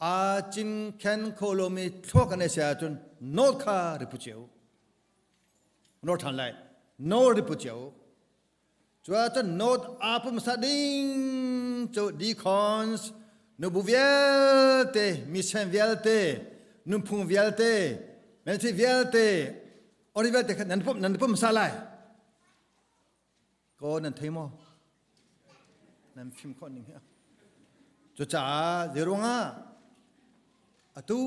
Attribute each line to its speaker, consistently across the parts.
Speaker 1: Aa cinkhen kho lomi thluak an si ahcun note kha ripu cio. Note ṭhan lai. Note ripu cio. Cuahcun note aa pumsa ding cu deacons, nubu vialte, mission vialte, nunphung vialte, ministry vialte, ori vialte kha nan pum nan pumsa lai. Ko nan thei maw? Nan fim khawh ning hi. Cucaah zeiruangah atu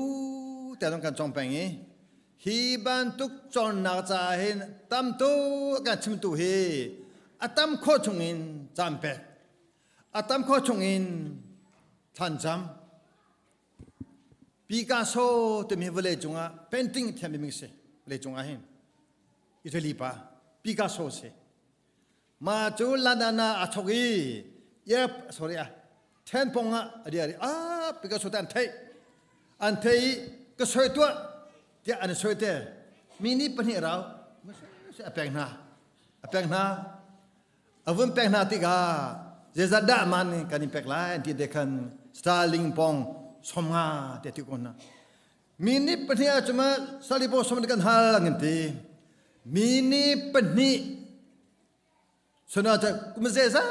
Speaker 1: te zong kan cong peng i hi bantuk cawnnak caah hin tam tuk kan chimtu hi a tam khawh chungin caan pek a tam khawh chungin thlancam Picasso timi vawlei cungah painting thiam bik si vawlei cungah hin Italy pa Picasso si Ma cu London ah a thok i yep sorry ah then pong ah a dir i ah Picasso te an theih an thei i ka soi tuah tiah an soi te mi nih pahnih rau a pek hna a pek hna a vun pek hna tikah zeizat dah man kan in pek lai an ti te khan sterling pong somnga te ti ko hna mi nih pahnih ah cuma salipo som kan hal an ti mi nih pahnih suna ca kum ze za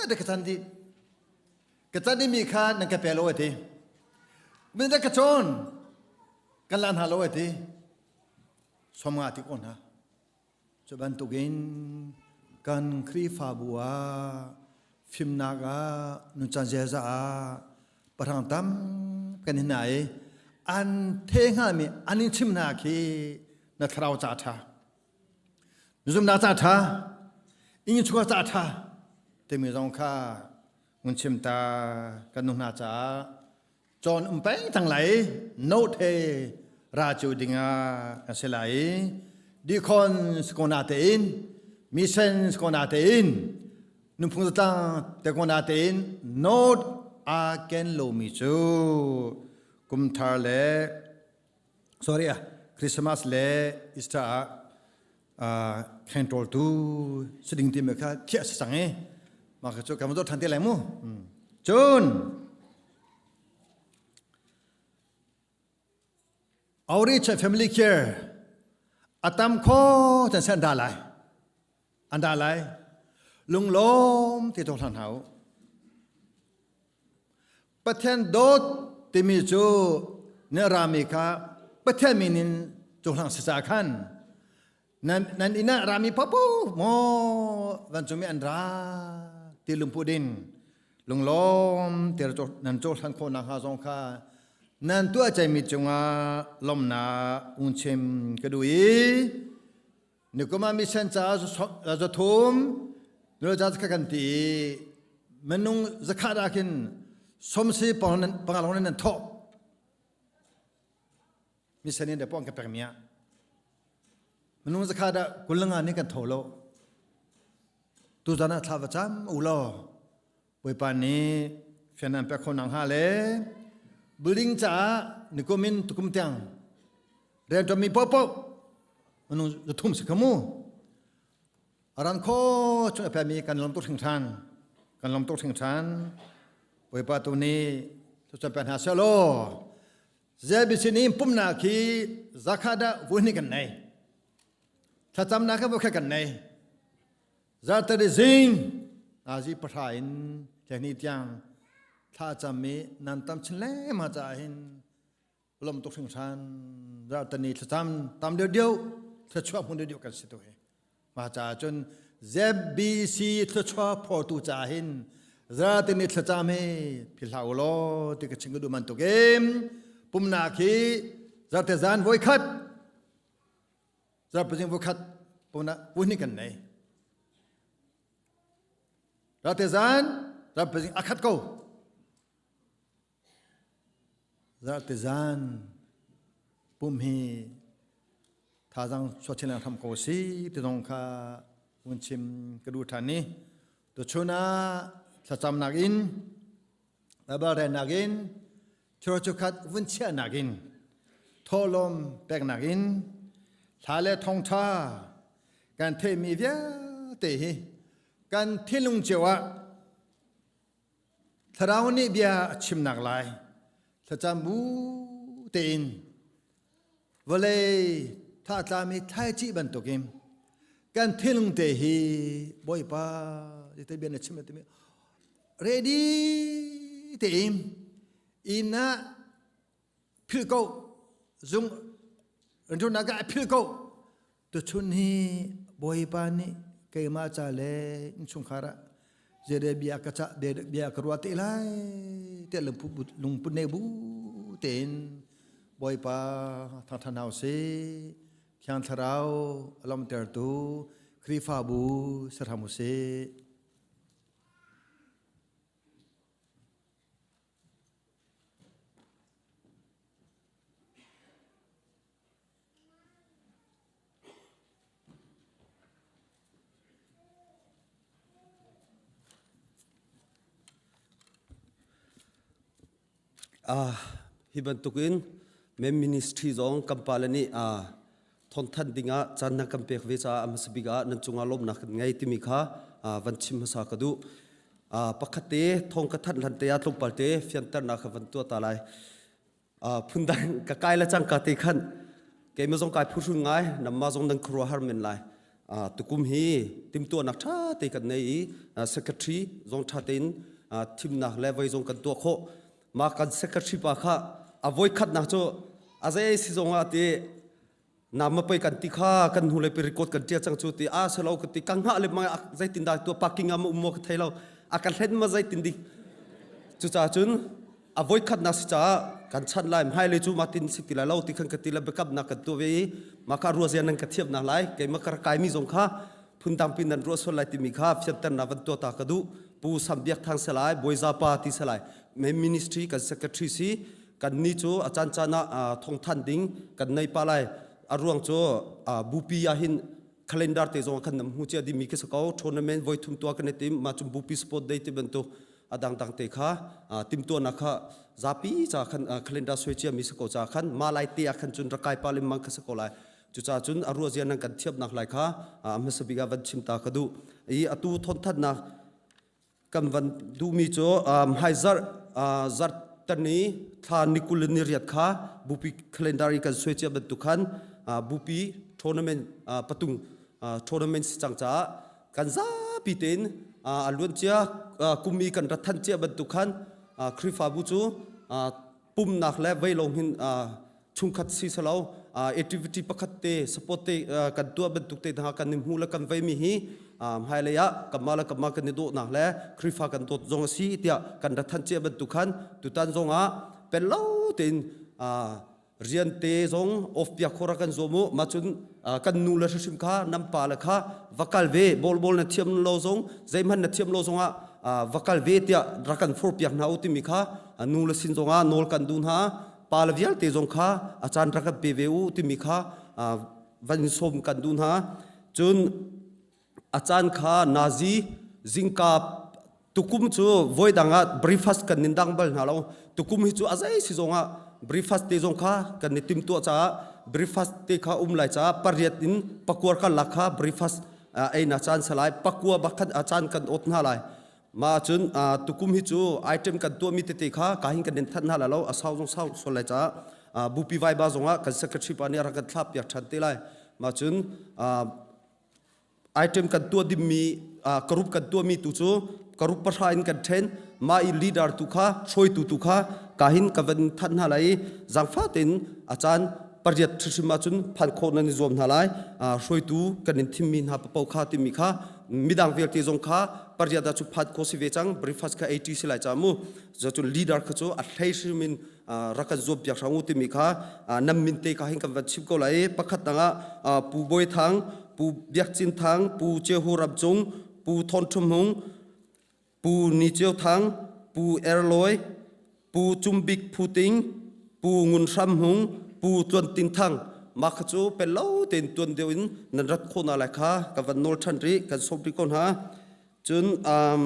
Speaker 1: de ka chan di ka chan di mi kha nan ka pe lo ati min da ka chon kan lan ha lo ati somnga ti ko hna Cu bantukin kan Khrihfabu ah fimnak ah nuncan ziaza ah pahrang tam kan hin hna i an the hngami an in chim hna khi na thlarau ca ṭha na zumhnak ca ṭha innchungkhar ca ṭha timi zong kha ngun chim ta kan nu hna caah Cawn um peng cang lai note he ra cu dingah a si lai deacon skona tein mission skona tein nunphung zatlang te kona tein note a ken lomi cu kumthar le sorry ah Christmas le Easter ah khen tu si ding ti mi kha thiah si cang i mah kha cu kan van zoh ṭhan te lai mu cun Outreach family care a tam kho chan se an da lai an da lai lunglawm ti to hlan hau Pathian dawt timi cu na rami kha Pathian min in cohlang si ca khan nan nan inn ah rami popo maw vancungmi an ra ti lungpu din lunglawm te nan cohlan khawh nakhnga zong kha nan tuah ceimi cungah lawmhnak un chim ka duh i nikum ah mission ca zathum nula ca kha kan ti i minung zakhat ah khin somsi pangalong nan thawh mission in pong ka pek mi ah minung zakhat ah kulanga nih kan tho lo tu zan ah thla va cam u law Bawipa nih fian an pek kho nang ha le building caah nikum in tukum tiang rianṭuan mi paohpaoh minung zathum si kha mu aran kho chung a pemi kan lawm tuk hringhran kan lawm tuk hringhran Bawipa tu nih thuchan pe hna seh law ZBC nih pumnak hi zakhat ah vui hnih kan nei thlacamnak hi voikhat kan nei Zarhteni zing nazi pahra in tlehnih tiang thla cam i nan tam chin lengmang caah hin lawm tuk hringhran zarhteni thlacam tam deuhdeuh thluachuah hmun deuhdeuh kan si tu hi mah caah cun ZBC thluachuah phortu caah hin zarhteni thlacam hi philh hlah u law ti ka chim ka duh bantuk in pumnak hi zarte zan voikhat Zarpazing voikhat puna puhni kan nei. Rate zan zarpazing akhat ko. Zarte zan pum hi thazang chuachin lang tham ko si ti zong kha hun chim ka duh ṭhan ni. Tuchun ah thlacamnak in Baibal relnak in churchukhat vun chiahnak in thawhlawm peknak in hla le thawngṭha kan theihmi vialte hi kan thinlung cio ah thlarau nih bia a chimnak lai. Thlacam bu tein vawlei tha tlami thlaici bantukin kan thinlung te hi Bawipa te bia na chim timi ready tein inn ah philh ko zung run ah philh ko Tuchun hi Bawipa nih keimah ca le innchungkhar ah zeidah bia ka cah bia ka ruah te lai tiah lungput nei bu tein Bawipa thangṭhat hna usih. Thiang Thlarau a lawmhtertu Khrihfabu si hram usih.
Speaker 2: Hi bantukin men ministry zong kan pale nih thawngthanh dingah caan na kan pek ve caah a hmasa bik ah nan cungah lawmhnak kan ngei timi kha van chim hmasa ka duh. Pakhat te thawng ka thanh hlan te ah tlawmpal te fianternak ka van tuah ta lai. Phundang ka kai le cangka te khan keimah zong kai phuhrun ngai namma zong nan khuaruahhar men lai. Tukum hi timtuahnak ṭha te kan nei i secretary zong ṭha tein thimnak le voi zong kan tuah khawh. Mah kan secretary pa kha a voi khatnak cu a zei si zong ah ti nama pei kan ti kha kan hnu le pi record kan tia cang cu ti a selo ka ti ka hngah le ma zeitin dah tua parking ah ma um maw ka thei lo a ka hlen ma zeitin di cucaah cun a voi khat nak si caah kan chan lai hmai le cu ma tin si ti lai lo ti khan ka ti le backup nak kan tu ve i ma ka ruazia nan ka thiam nak lai keima ka kai mi zong kha phundang pin nan ruah sual lai timi kha fianter na van tua ta ka duh pu sam biak thang salai boiza pa ti salai main ministry kan secretary si Kan ni cu a caancaan ah thawngthanh ding kan nei pa lai. A ruang cu bupi ah hin calendar te zong khan nam hmu cia dimi khi si ko. Tournament voi thum tua kan i tim. Mah cun bupi sport day ti bantuk a dangdang te kha timtuahnak kha zapi ca khan calendar suai cia mi si ko ca khan ma lai te ah khan cun rakai pa lim mang kha si ko lai. Cucaah cun a ruazia nan kan thiamnak lai kha a hmasa bik ah van chim ta ka duh. I atu thawnthannak Kan van duhmi cu hmaizarh zarhteni thla ni 20 ni riat kha bupi calendar i kan suai cia bantuk khan bupi tournament patung tournament si cang caah kan zapi tein a luan cia kum i kan rat than cia bantuk khan Khrihfabu cu pumnak le vei lawng hin chungkhat si selo activity pakhat te support te kan tuah bantuk te hna kan i hmu le kan veimi hi hmailei ah kanmah le kanmah kan i dawhnak le Khrihfa kan dawt zong a si tiah kan rat than cia bantuk khan tutan zong ah pel lo tein rian te zong off piak khora kan zuam u ma cun kan nu le hrimhrim kha nan pa le kha va kal ve bol bol na thiam lo zong zeihmanh na thiam lo zong ah va kal ve tiah rak kan forh piak hna u timi kha nu le sin zong ah nawl kan duh hna pa le vialte zong kha a caan rak kan pe ve u timi kha van sawm kan duh hna cun a caan kha nazi zingka tukum cu voi dang ah breakfast kan nin dang bal hna lo tukum hi cu a zei si zong ah breakfast te zong kha kan i timtuah caah breakfast te kha um lai caah pariat in pakuar kan lak kha breakfast ei na caan salai pakua bak khan a caan kan ot hna lai Mah ahcun tukum hi cu item kan tuahmi tete kha ka hin kan in thanh hna lai lo a sau zong sau sual lai caah bupi vaiba zongah kan secretary pa nih a rak kan thlap piak ṭhan te lai. Mah cun item kan tuah dimmi karup kan tuahmi tu cu karup pahra in kan ṭhen mah i leader tu kha hruaitu tu kha ka hin ka van thanh hna lai i zaangfah tein a caan pariat hrimhrim ahcun phan khawh nan i zuam hna lai hruaitu kan in thimmi hna papoh kha timi kha midang vialte zong kha pariat ah cu phan khawh si ve cang breakfast kha 80 si lai ca mu cun leader kha cu a hlei hrim in rak kan zuam piak hram u timi kha nan min te kha hin kan van chim ko lai pakhat dang ah Pu Bawi Thang Pu Biak Cin Thang Pu Cehu Ram Cung Pu Thon Thum Hung Pu Ni Ceu Thang, Pu Er Lawi, Pu Cum Bik Phu Ting, Pu Ngun Hram Hung, Pu Tluan Tin Thang mah kha cu pel lo tein tuan deuh in nan rat khawh hna lai kha ka van nawl ṭhan rih kan sawm rih ko hna. Cun um,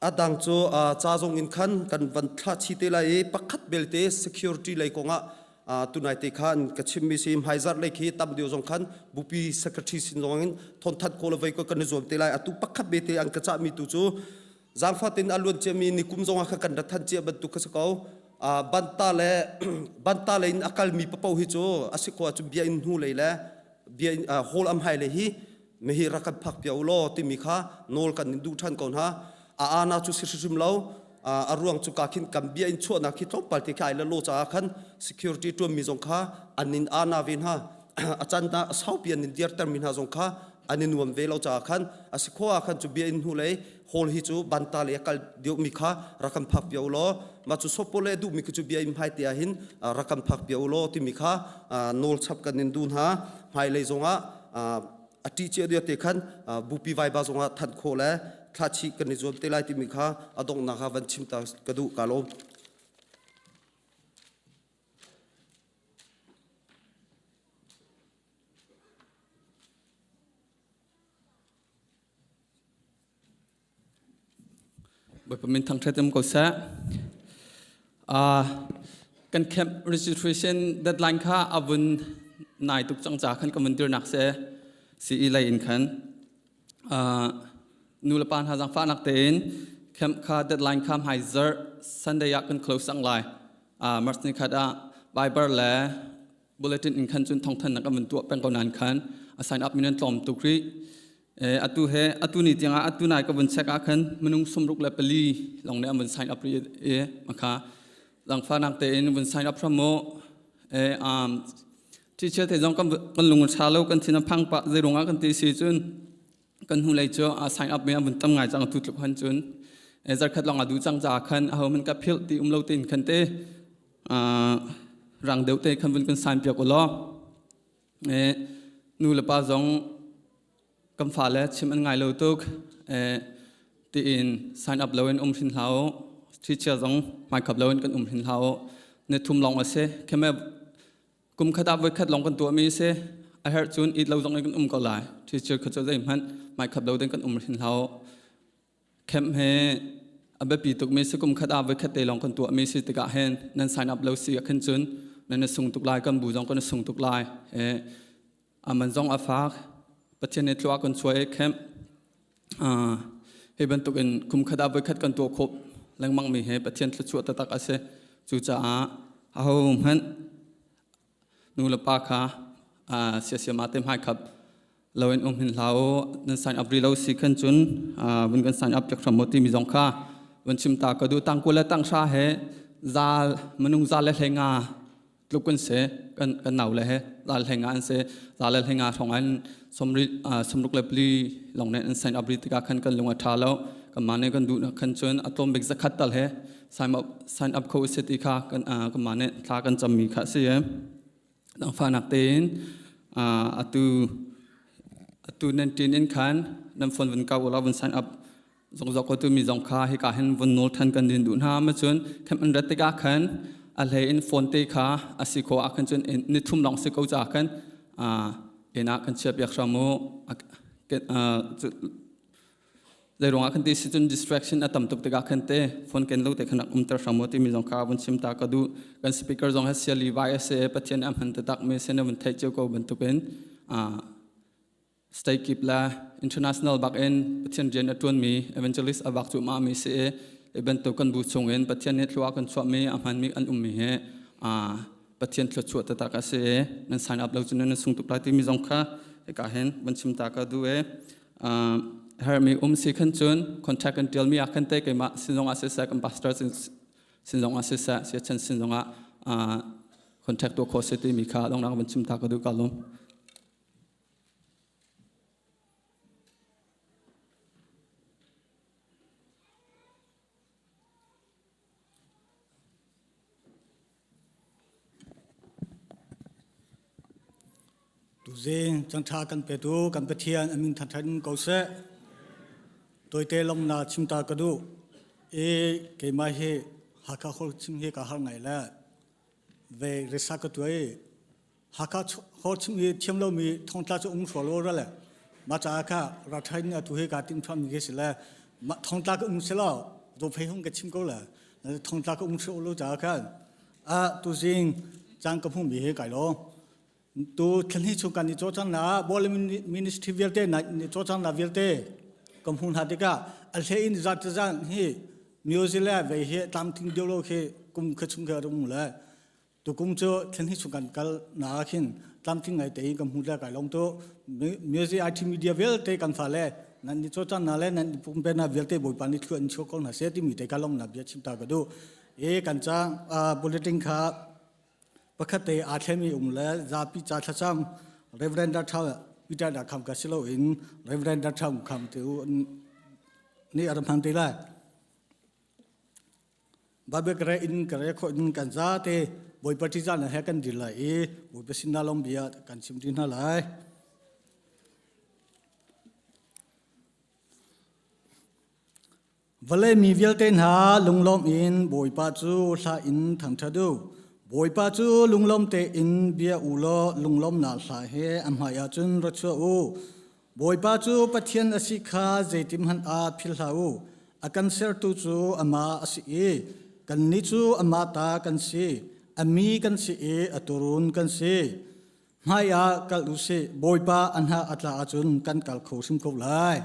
Speaker 2: a dang cu ca zong in khan kan van thlah chih te lai i pakhat belte security lei kongah tunai te khan ka chimmi si hmaizarh lei khi tam deuh zong khan bupi secretary sin zong in thawnthat ko le vei ko kan i zuam te lai atu pakhat bete an ka cahmi tu cu. Zaangfah tein a luan ciami nikum zong ah kha kan ra than cia bantuk kha si ko. Banta le banta lei in a kalmi papo hi cu a si khawh ahcun bia in hnu lei le bia in hall am hai le hi mihi rak kan phak pia u law timi kha nawl kan in duh ṭhan ko hna. A ana cu si hrimhrim lo. A ruang cu ka khin kan bia in chuahnak khi tlawmpal te khi ai la lo caah khan security ṭuanmi zong kha an in ana ve hna. A can ah saupi an in dirtermi hna zong kha an i nuam ve lo caah khan a si khawh ah khan cu bia in hnu lei hall hi cu banta le a kal deuhmi kha rak kan phak pia u law mah cu sopo le duhmi khi cu bia in hmai te ah hin rak kan phak pia u law timi kha nawl chap kan in duh hna. Hmailei zongah a ṭih cia dia te khan bupi vaiba zongah thanh khawh le thlachi kan i zuam te lai timi kha a donghnak ah van chim ta ka duh. Ka lawm.
Speaker 3: Bawipa min thangṭhat um ko seh. Uh, kan camp registration deadline kha a vun nai tuk cang ca khan ka vun dirnak se CE lei in khan uh, nu le pa hna zangfahnak tein camp kha deadline kha hmai zarh Sunday ah kan close cang lai. Uh, March ni khat ah Viber le bulletin in khan cun thawngthannak an vun tuah peng ko nain khan a sign up min an tlawm tuk rih. Atu he atu ni tiangah atu nai ka vun check ah khan minung 64 lawng nih an vun sign up rih i makha langfanak tein vun sign up hram mu. Um teacher te zong kan kan lung tha lo, kan thin a phang pa zei ruangah kan ti si cun kan hnulei cu a sign up mi an vun tam ngai cang tu tluk han cun zarkhat lawng a du cang ca khan aho man ka philh ti um lo tein khan te rang deuh te khan vun kan sign piak ulaw. Nu le pa zong kan fale chim an ngai lo tuk tiin sign up loin um hrin hlah u. Teacher zong hmaikhap loin kan um hrin hlah u. Ni thum lawng a si. Kheme kum khat ah voikhat lawng kan tuahmi a si. A herh cun it lo zong in kan um ko lai. Teacher kha cu zeihmanh hmaikhap lo ding kan um hrin hlah u. Camp he a biapi tukmi si. Kum khat ah voikhat te lawng kan tuahmi si tikah hin nan sign up lo si ah khin cun nan i sung tuk lai, kan bu zong kan i sung tuk lai. Aman zong a fak. Pathian nih thlua kan chuah i camp hi bantuk in kum khat ah voikhat kan tuah khawh lengmang mi he Pathian thluachuah taktak a si. Cucaah aho hmanh nu le pa kha siasiam ah te hmaikhap loin um hin hlah u. Nan sign up rih lo si khan cun vun kan sign up piak hram u timi zong kha vun chim ta ka duh. Tangkul le tanghra he zal minung zal le hleinga tluk kan si. Kan kan nau le he zal hleinga an si. Zal le hleinga hrawng an somri somruk le pli long ne an sign up rih tikah khan kan lung a tha lo. Kan mah nih kan duh khan cun a tlawm bik zakhat tal he sign up sign up kho si ti kha kan kan mah nih thla kan cammi kha si. Langfanak tein atu atu nan tin in khan nan phone vun kau ula vun sign up zong zok ko tu mi zong kha hika hin vun nawl than kan din duh hna. Ma cun khem an rat tikah khan a hlei in phone te kha a si kho ah khan cun ni thum long si ko cha khan ina kan chia piak hram u. Zeiruangah kan ti si cun distraction a tam tuk tikah khan te phone ken lo te khan rak umter hram u timi zong kha vun chim ta ka duh. Kan speaker zong he sia Levi a si, Pathian a hman taktak mi sin vun theih cio ko bantukin state kip le international bak in Pathian rian a tuan mi evangelist a vak cu ma mi si i bantuk kan bu chung in Pathian nih thlua kan chuah mi a hman mi an um mi he Pathian thluachuah taktak a si i nan sign up lo cun nan sung tuk lai timi zong kha hika hin van chim ta ka duh i hermi um si khan cun contact kan tialmi ah khan te keimah sin zong ah siseh, kan pastor sin zong ah siseh, siachan sin zong ah contact tuah khawh si timi kha dongnak van chim ta ka duh. Ka lawm.
Speaker 4: Tuzing cangṭha kan petu kan Pathian a min thangṭhat in ko seh. Tawite long na chimta ka duh. I keimah hi Hakha holh chim hi ka har ngai le ve resa ka tuai. Hakha holh chim hi thiam lomi thongtla cu um hraw lo ra le ma caah kha rathain atu hi ka tim thuam mi si le thongtla ka um selaw zo phei hung ka chim ko le thongtla ka um hraw lo caah khan a tuzing cang ka hmu mi hi kai lo tu thlan hi chung kan i cawcang na bol ministry vialte na ni cawcang na vialte ka hmu hna tikah. A hlei in zat zan hi New Zealand ve hi tlamtling deuh lo khi kum kha chung kha rung le tukum cu thlen hi chung kan kal na khin tlamtling ngai te kan hmu le kai long tu music IT media vialte kan fa le nan ni cho chan na le nan pum pe na vialte boipa ni thlu an chu ko na se ti mi te ka long na bia chim ta ka du e kan cha bulletin kha pakhat te aa thlemi um le zapi ca thlacam Reverend Dr. Peter da kham ka silo in Reverend Dr. kham te u ni aram hang te lai Bible kare in kare kho in kan za te Bawipa ṭihzah na he kan dir lai i Bawipa sin na lawm bia kan chim ti hna lai. Vawlei mi vialte hna lunglawm in Bawipa cu hla in thangṭhat u. Bawipa cu lunglawm tein bia u law lunglawmnak hla he a hmaiah cun ra chuah u. Bawipa cu Pathian a si kha zeitin hmanh ah philh hlah u. A kan sertu cu amah a si i kannih cu amah ta kan si. A mi kan si i a tuurun kan si. Hmaiah kal u sih, Bawipa a hna a tla ahcun kan kal kho hrim ko lai.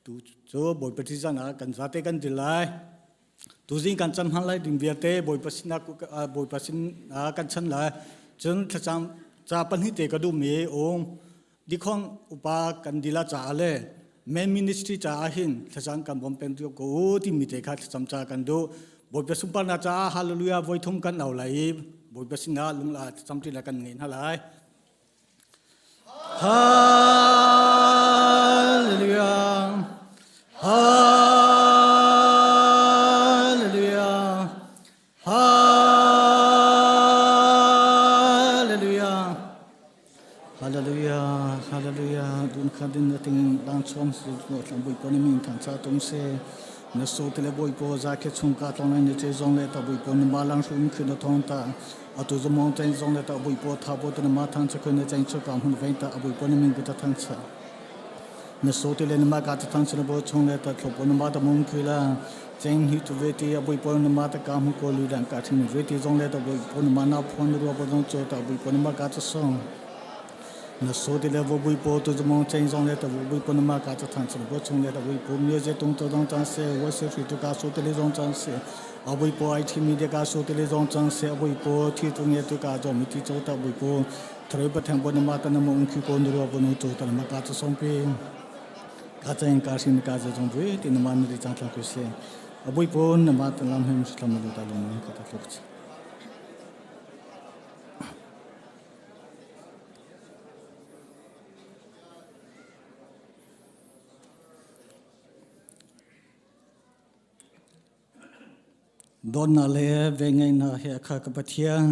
Speaker 4: Tu cu Bawipa ṭihzahnak ah kan zate kan dil lai. Tuzing kan cam hna lai ding vialte Bawipa sinah Bawipa sin ah kan chan lai. Cun thlacam ca pahnih te ka duhmi um dikhong upa kan dila caah le men ministry caah hin thlacam kan bawm peng ko u timi te kha thlacam ca kan duh. Bawipa sunparnak caah hallelujah voi thum kan au lai i Bawipa sinah lungla thlacam ṭi kan ngei hna lai. Hallelujah. Hallelujah. Hallelujah. Hallelujah. Hallelujah. Dun kha din na ting lang chom su ko tlang bui po ni min thang cha tum se na so tele boi po za khe chung ka tlong ne che zong le ta bui po ni ma lang shu in khun na thong ta atu zu mong chen zong le ta bui po tha bo te ma thang cha khun ne chen chu ka hun vein ta abui po ni min ku ta thang cha na so te le ma ka ta thang cha bo chung le ta thlo po na ma ta mong khi la chen hi tu ve ti abui po na ma ta ka mu ko lu dan ka thin ve ti zong le ta bui po na ma na phon ru bo zong cho ta bui po na ma ka cha song na so ti le vo bui po tu mong chen zong le ta vo bui po na ma ka cha thang cha bo chung le ta bui po myo je tung to dong chang se wo se fi tu ka so te le zong chang se abui po ai thi mi de ka so te le zong chang se abui po thi tu nge tu ka jo mi ti cho ta bui po throi pa thang bo na ma ta na mo ung khi ko nu ro bo nu cho ta na ma ka cha song pi ka chen ka sin ka je jong bui ti na ma ni ri chang tla ku se abui po na ma ta lam hem thlam lu ta lu ka ta tlok chi Dawtnak le vengeihnak he a kha ka Pathian,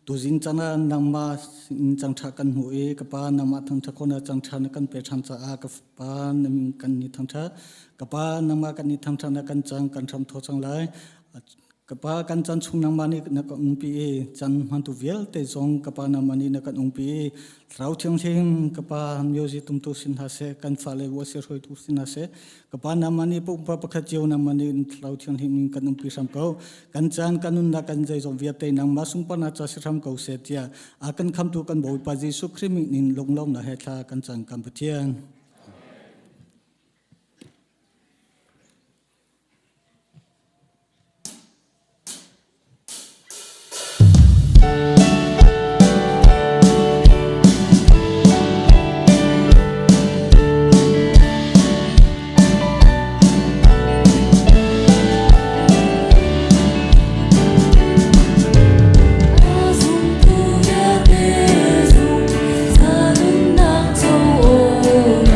Speaker 4: tuzing caan ah nangmah in cangṭha kan hmuh i ka Pa nangmah thangṭhat khawhnak cangṭha na kan pek ṭhan caah ka Pa na min kan ni thangṭhat. Ka Pa nangmah kan i thangṭhatnak kan cang kan hram thaw cang lai. Ka pa kan chan chung nangmah nih na ka umpi i chan hmantu vialte zong ka pa nangmah nih na kan umpi i Thlarau Thianghlim ka pa music tumtu sin hna seh kan fale wa se hruaitu sin hna seh ka pa nangmah nih pumpak pakhat cio nangmah nih Thlarau Thianghlim in kan umpi hram ko kan caan kan nunnak kan zeizong vialte nangmah sunparnak ca si hram ko seh tiah a kan khamtu kan Bawipa Jesuh Khrih min in lunglawmnak he thla kan cang kan Pathian.
Speaker 5: Zungtu vialte zung, sa nunnak co awm.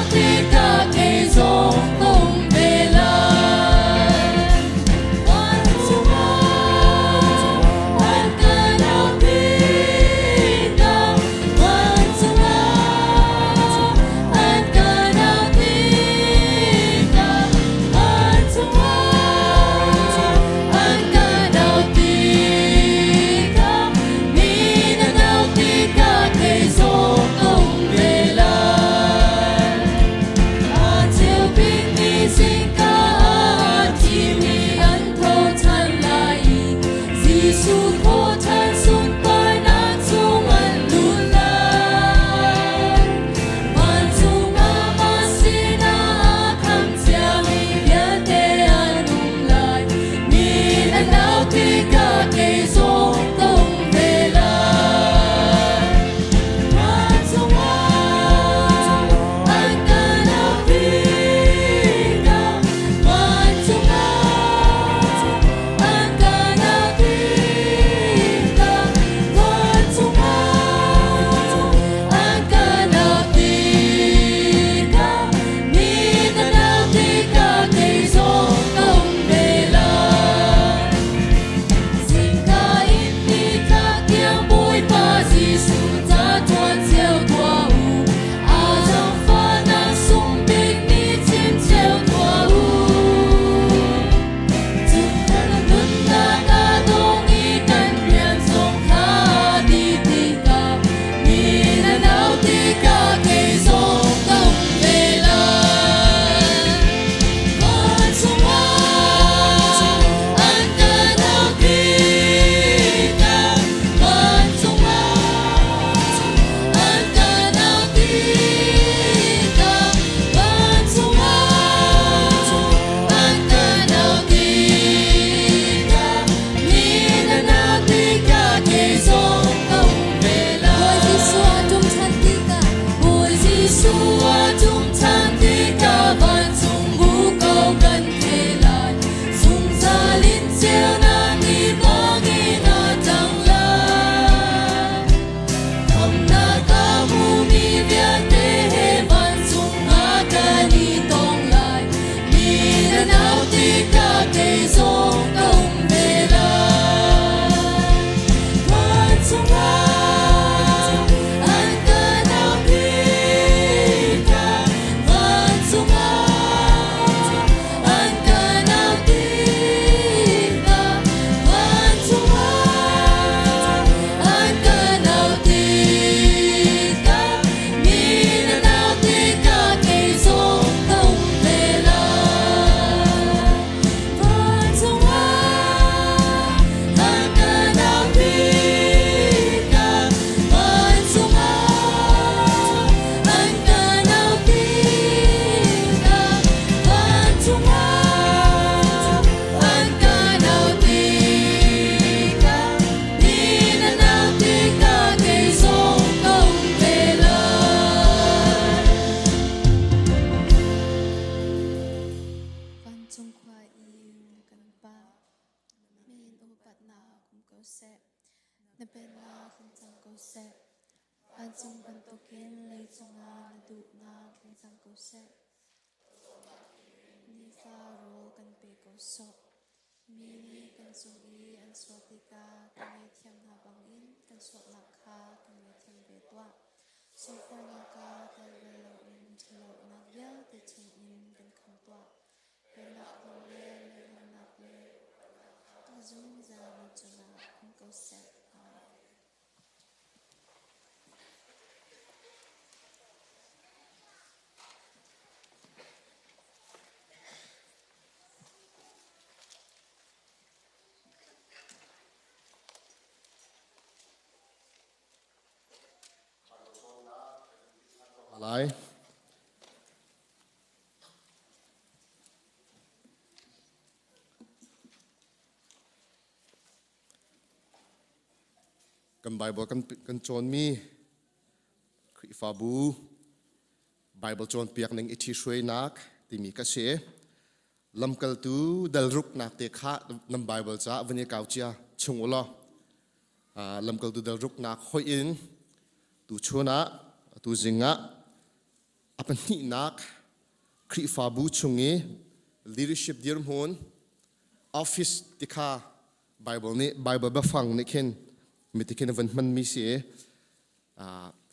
Speaker 5: tikah kei zong ka um ve lai. Vancung ah an kan aupi tikah, vancung ah an kan aupi tikah, vancung ah an kan aupi tikah, mi nan au tikah kei zong ka um ve lai. A ceu bikmi zingka ah a thimi an tho ṭhan lai i Jesuh thawhṭhan sunparnak chung an lut lai. Vancung ah mah sinah a kham ciami vialte an um lai. Mi nan au tikah kei zong ka um ve lai. Vancung ah an kan aupi tikah, vancung ah an kan aupi tikah, vancung ah an kan aupi tikah, mi nan au tikah kei zong ka um ve lai. Zingka in nitlak tiang Bawipa Jesuh ca ṭuan cio tuah u. Aa zaangfahnak sung bik ni chim cio tuah u. Cun nunnak aa dawng i kan rian zong kha dih tikah mi nan au tikah kei zong ka um ve lai. Vancung ah an kan aupi tikah, vancung ah an kan aupi tikah, vancung ah an kan aupi tikah, mi nan au tikah kei zong ka um ve lai. Bawi Jesuh a ṭum ṭhan tikah, Bawi Jesuh a ṭum ṭhan tikah, vancung bu ko kan the lai. Zungzal in ceunak ni bangin a ṭang lai. Khamhnak a hmumi vialte he vancung ah kan i tong lai. Mi nan au tikah kei zong ka um ve lai. Vancung ah an kan aupi tikah, vancung ah an kan aupi tikah, vancung ah an kan au tikah, mi nan au tikah kei zong ka um ve lai. Vancung ah an kan au tikah, vancung ah an kan au tikah, vancung ah an kan au tikah, mi nan au tikah kei zong ka um ve lai.
Speaker 6: Vancung khua i na kan Pa, min upatnak um ko seh. Na pennak in cang ko seh. Vancung bantukin leicung ah na duhnak in cang ko seh. Nifa rawl kan pe ko sawh. Mi nih kan cung i an sual tikah kan ngaihthiam hna bangin kan sualnak kha kan ngaihthiam ve tuah. Sualforhnak ah tel bal loin ṭhatlonak vialte chungin kan kham tuah. Pennak nawl le lianhngannak le zungzal na cungah um ko seh. Amen.
Speaker 7: Lai. Kan Bible kan kan cawnmi Khrihfabu Bible cawnpiak ning i ṭhihruainak timi ka si. Lamkaltu dalruknak te kha nan Bible ca van i kau cia chung u law lamkaltu dalruknak hoih in tu chun ah tu zing ah A pahnihnak Khrihfabu chung i leadership dirhmun office ti kha Bible nih Bible biafang nih khin mi ti khin a van hmanmi si i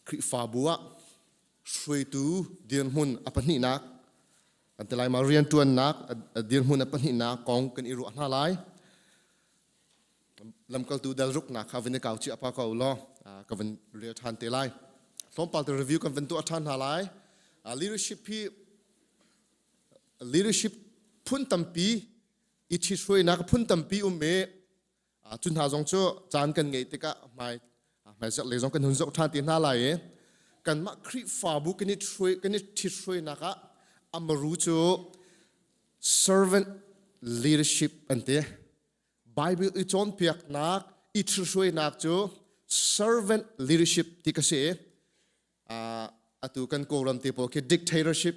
Speaker 7: Khrihfabu ah hruaitu dirhmun a pahnihnak kan ti lai ma rianṭuannak dirhmun a pahnihnak kong kan i ruah hna lai. Lamkaltu dal ruknak kha van i kau cia pa ko law ka van rel ṭhan te lai. Tlawmpal te review kan van tuah ṭhan hna lai. Leadership hi leadership phun tampi i ṭhithruainak phun tampi um i cu hna zong cu caan kan ngeih tikah hmai hmaizarh lei zong kan hun zoh ṭhan te hna lai i kanmah Khrihfabu kan i hruai kan i ṭhithruainak ah amaru cu servant leadership an ti. Bible i cawnpiaknak i ṭhithruainak cu servant leadership ti ka si. Atu kan Kawlram te pawl khi dictatorship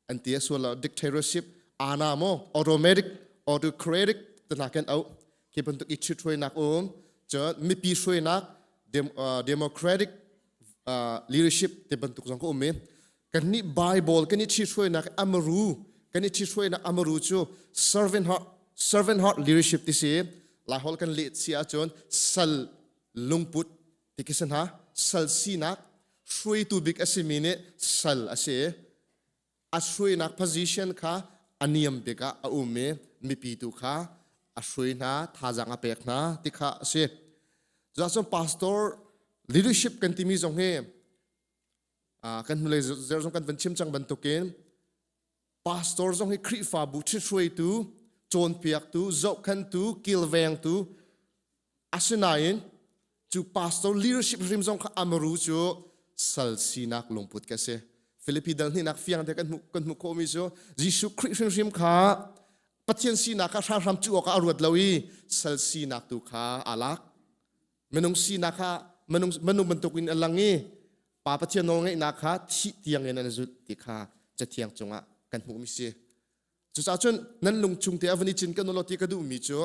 Speaker 7: an ti a sual lo dictatorship ana mo automatic autocratic tana kan au khi bantuk i ṭhithruainak um cun mipi hruainak democratic leadership te bantuk zong ka um i kan nih Bible kan i ṭhithruainak amaru kan i ṭhithruainak amaru cu servant heart servant heart leadership ti si Lai holh kan leh si ahcun sal lungput ti khi si hna sal sinak hruaitu bik a simi nih sal a si a hruainak position kha a niam bik ah a um i mipi tu kha a hruai hna thazaang a pek hna ti kha a si cucun pastor leadership kan timi zong hi kan hnulei zer zong kan van chim cang bantukin pastor zong hi Khrihfabu ṭhithruaitu cawnpiaktu zohkhentu kilvengtu asinain cu pastor leadership hrim zong kha amaru cu sal sinak lungput ka si Philippi dal hnihnak fiang te kan hmuh kan hmuh khawhmi cu Jesuh Khrih hrimhrim kha Pathian sinak kha hranghram cu awkah a ruat lo i sal sinak tu kha aa lak minung sinak kha minung minung bantukin a lang i Pa Pathian nawlngeihnak kha thih tiang in an zulh ti kha cathiang cungah kan hmuhmi si. Cucaah cun nan lungchung te a van i cin kan ti ka duhmi cu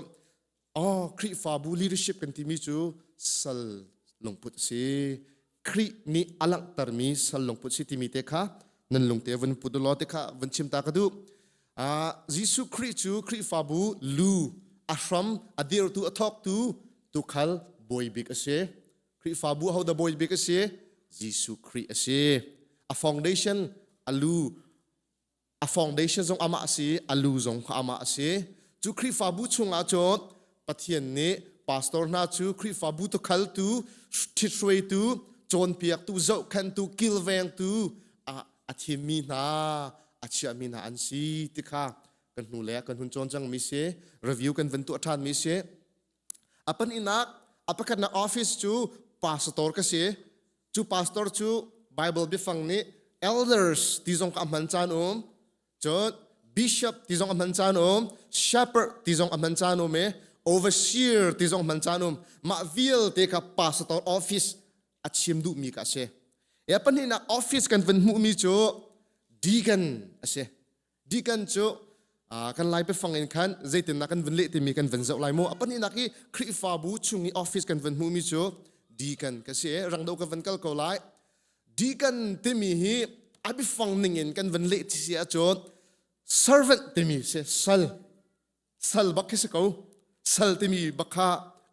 Speaker 7: oh Khrihfabu leadership kan timi cu sal lungput a si. Khrih nih a langhtermi sal lungput si timi te kha nan lungte van put law te kha van chim ta ka duh. Uh, Jesuh Khrih cu Khrihfabu lu a hram a dirtu a thawktu tukhal bawi bik a si. Khrihfabu ahodah bawi bik a si? Jesuh Khrih a si. A foundation a lu a foundation zong amah a si, a lu zong kha amah a si. Cu Khrihfabu chungah cun Pathian nih pastor hna cu Khrihfabu tukhaltu, ṭhithruaitu, cawnpiaktu, zohkhenhtu, kilvengtu ah a thimmi hna, a chiahmi hna an si ti kha kan hnu le kan hun cawn cangmi si, review kan van tuah ṭhanmi si. A pahnihnak, a pakhatnak office cu pastor ka si. Cu pastor cu Bible biafang nih elders ti zong ka a hman caan um. Cun bishop ti zong a hman caan um. Shepherd ti zong a hman caan um i overseer ti zong hman caan um. Mah vialte kha pastor office a chim duhmi ka si. Ya pahnihnak office kan van hmuhmi cu deacon a si. Deacon cu kan Lai biafang in khan zeitindah kan van leh timi kan van zoh lai mu. A pahnihnak i Khrihfabu chung i office kan van hmuhmi cu deacon ka si i rangdo ka van kal ko lai. Deacon timi hi a biafang ning in kan van leh ti si ahcun servant timi si sal Sal bak khi si ko. Sal timi bak kha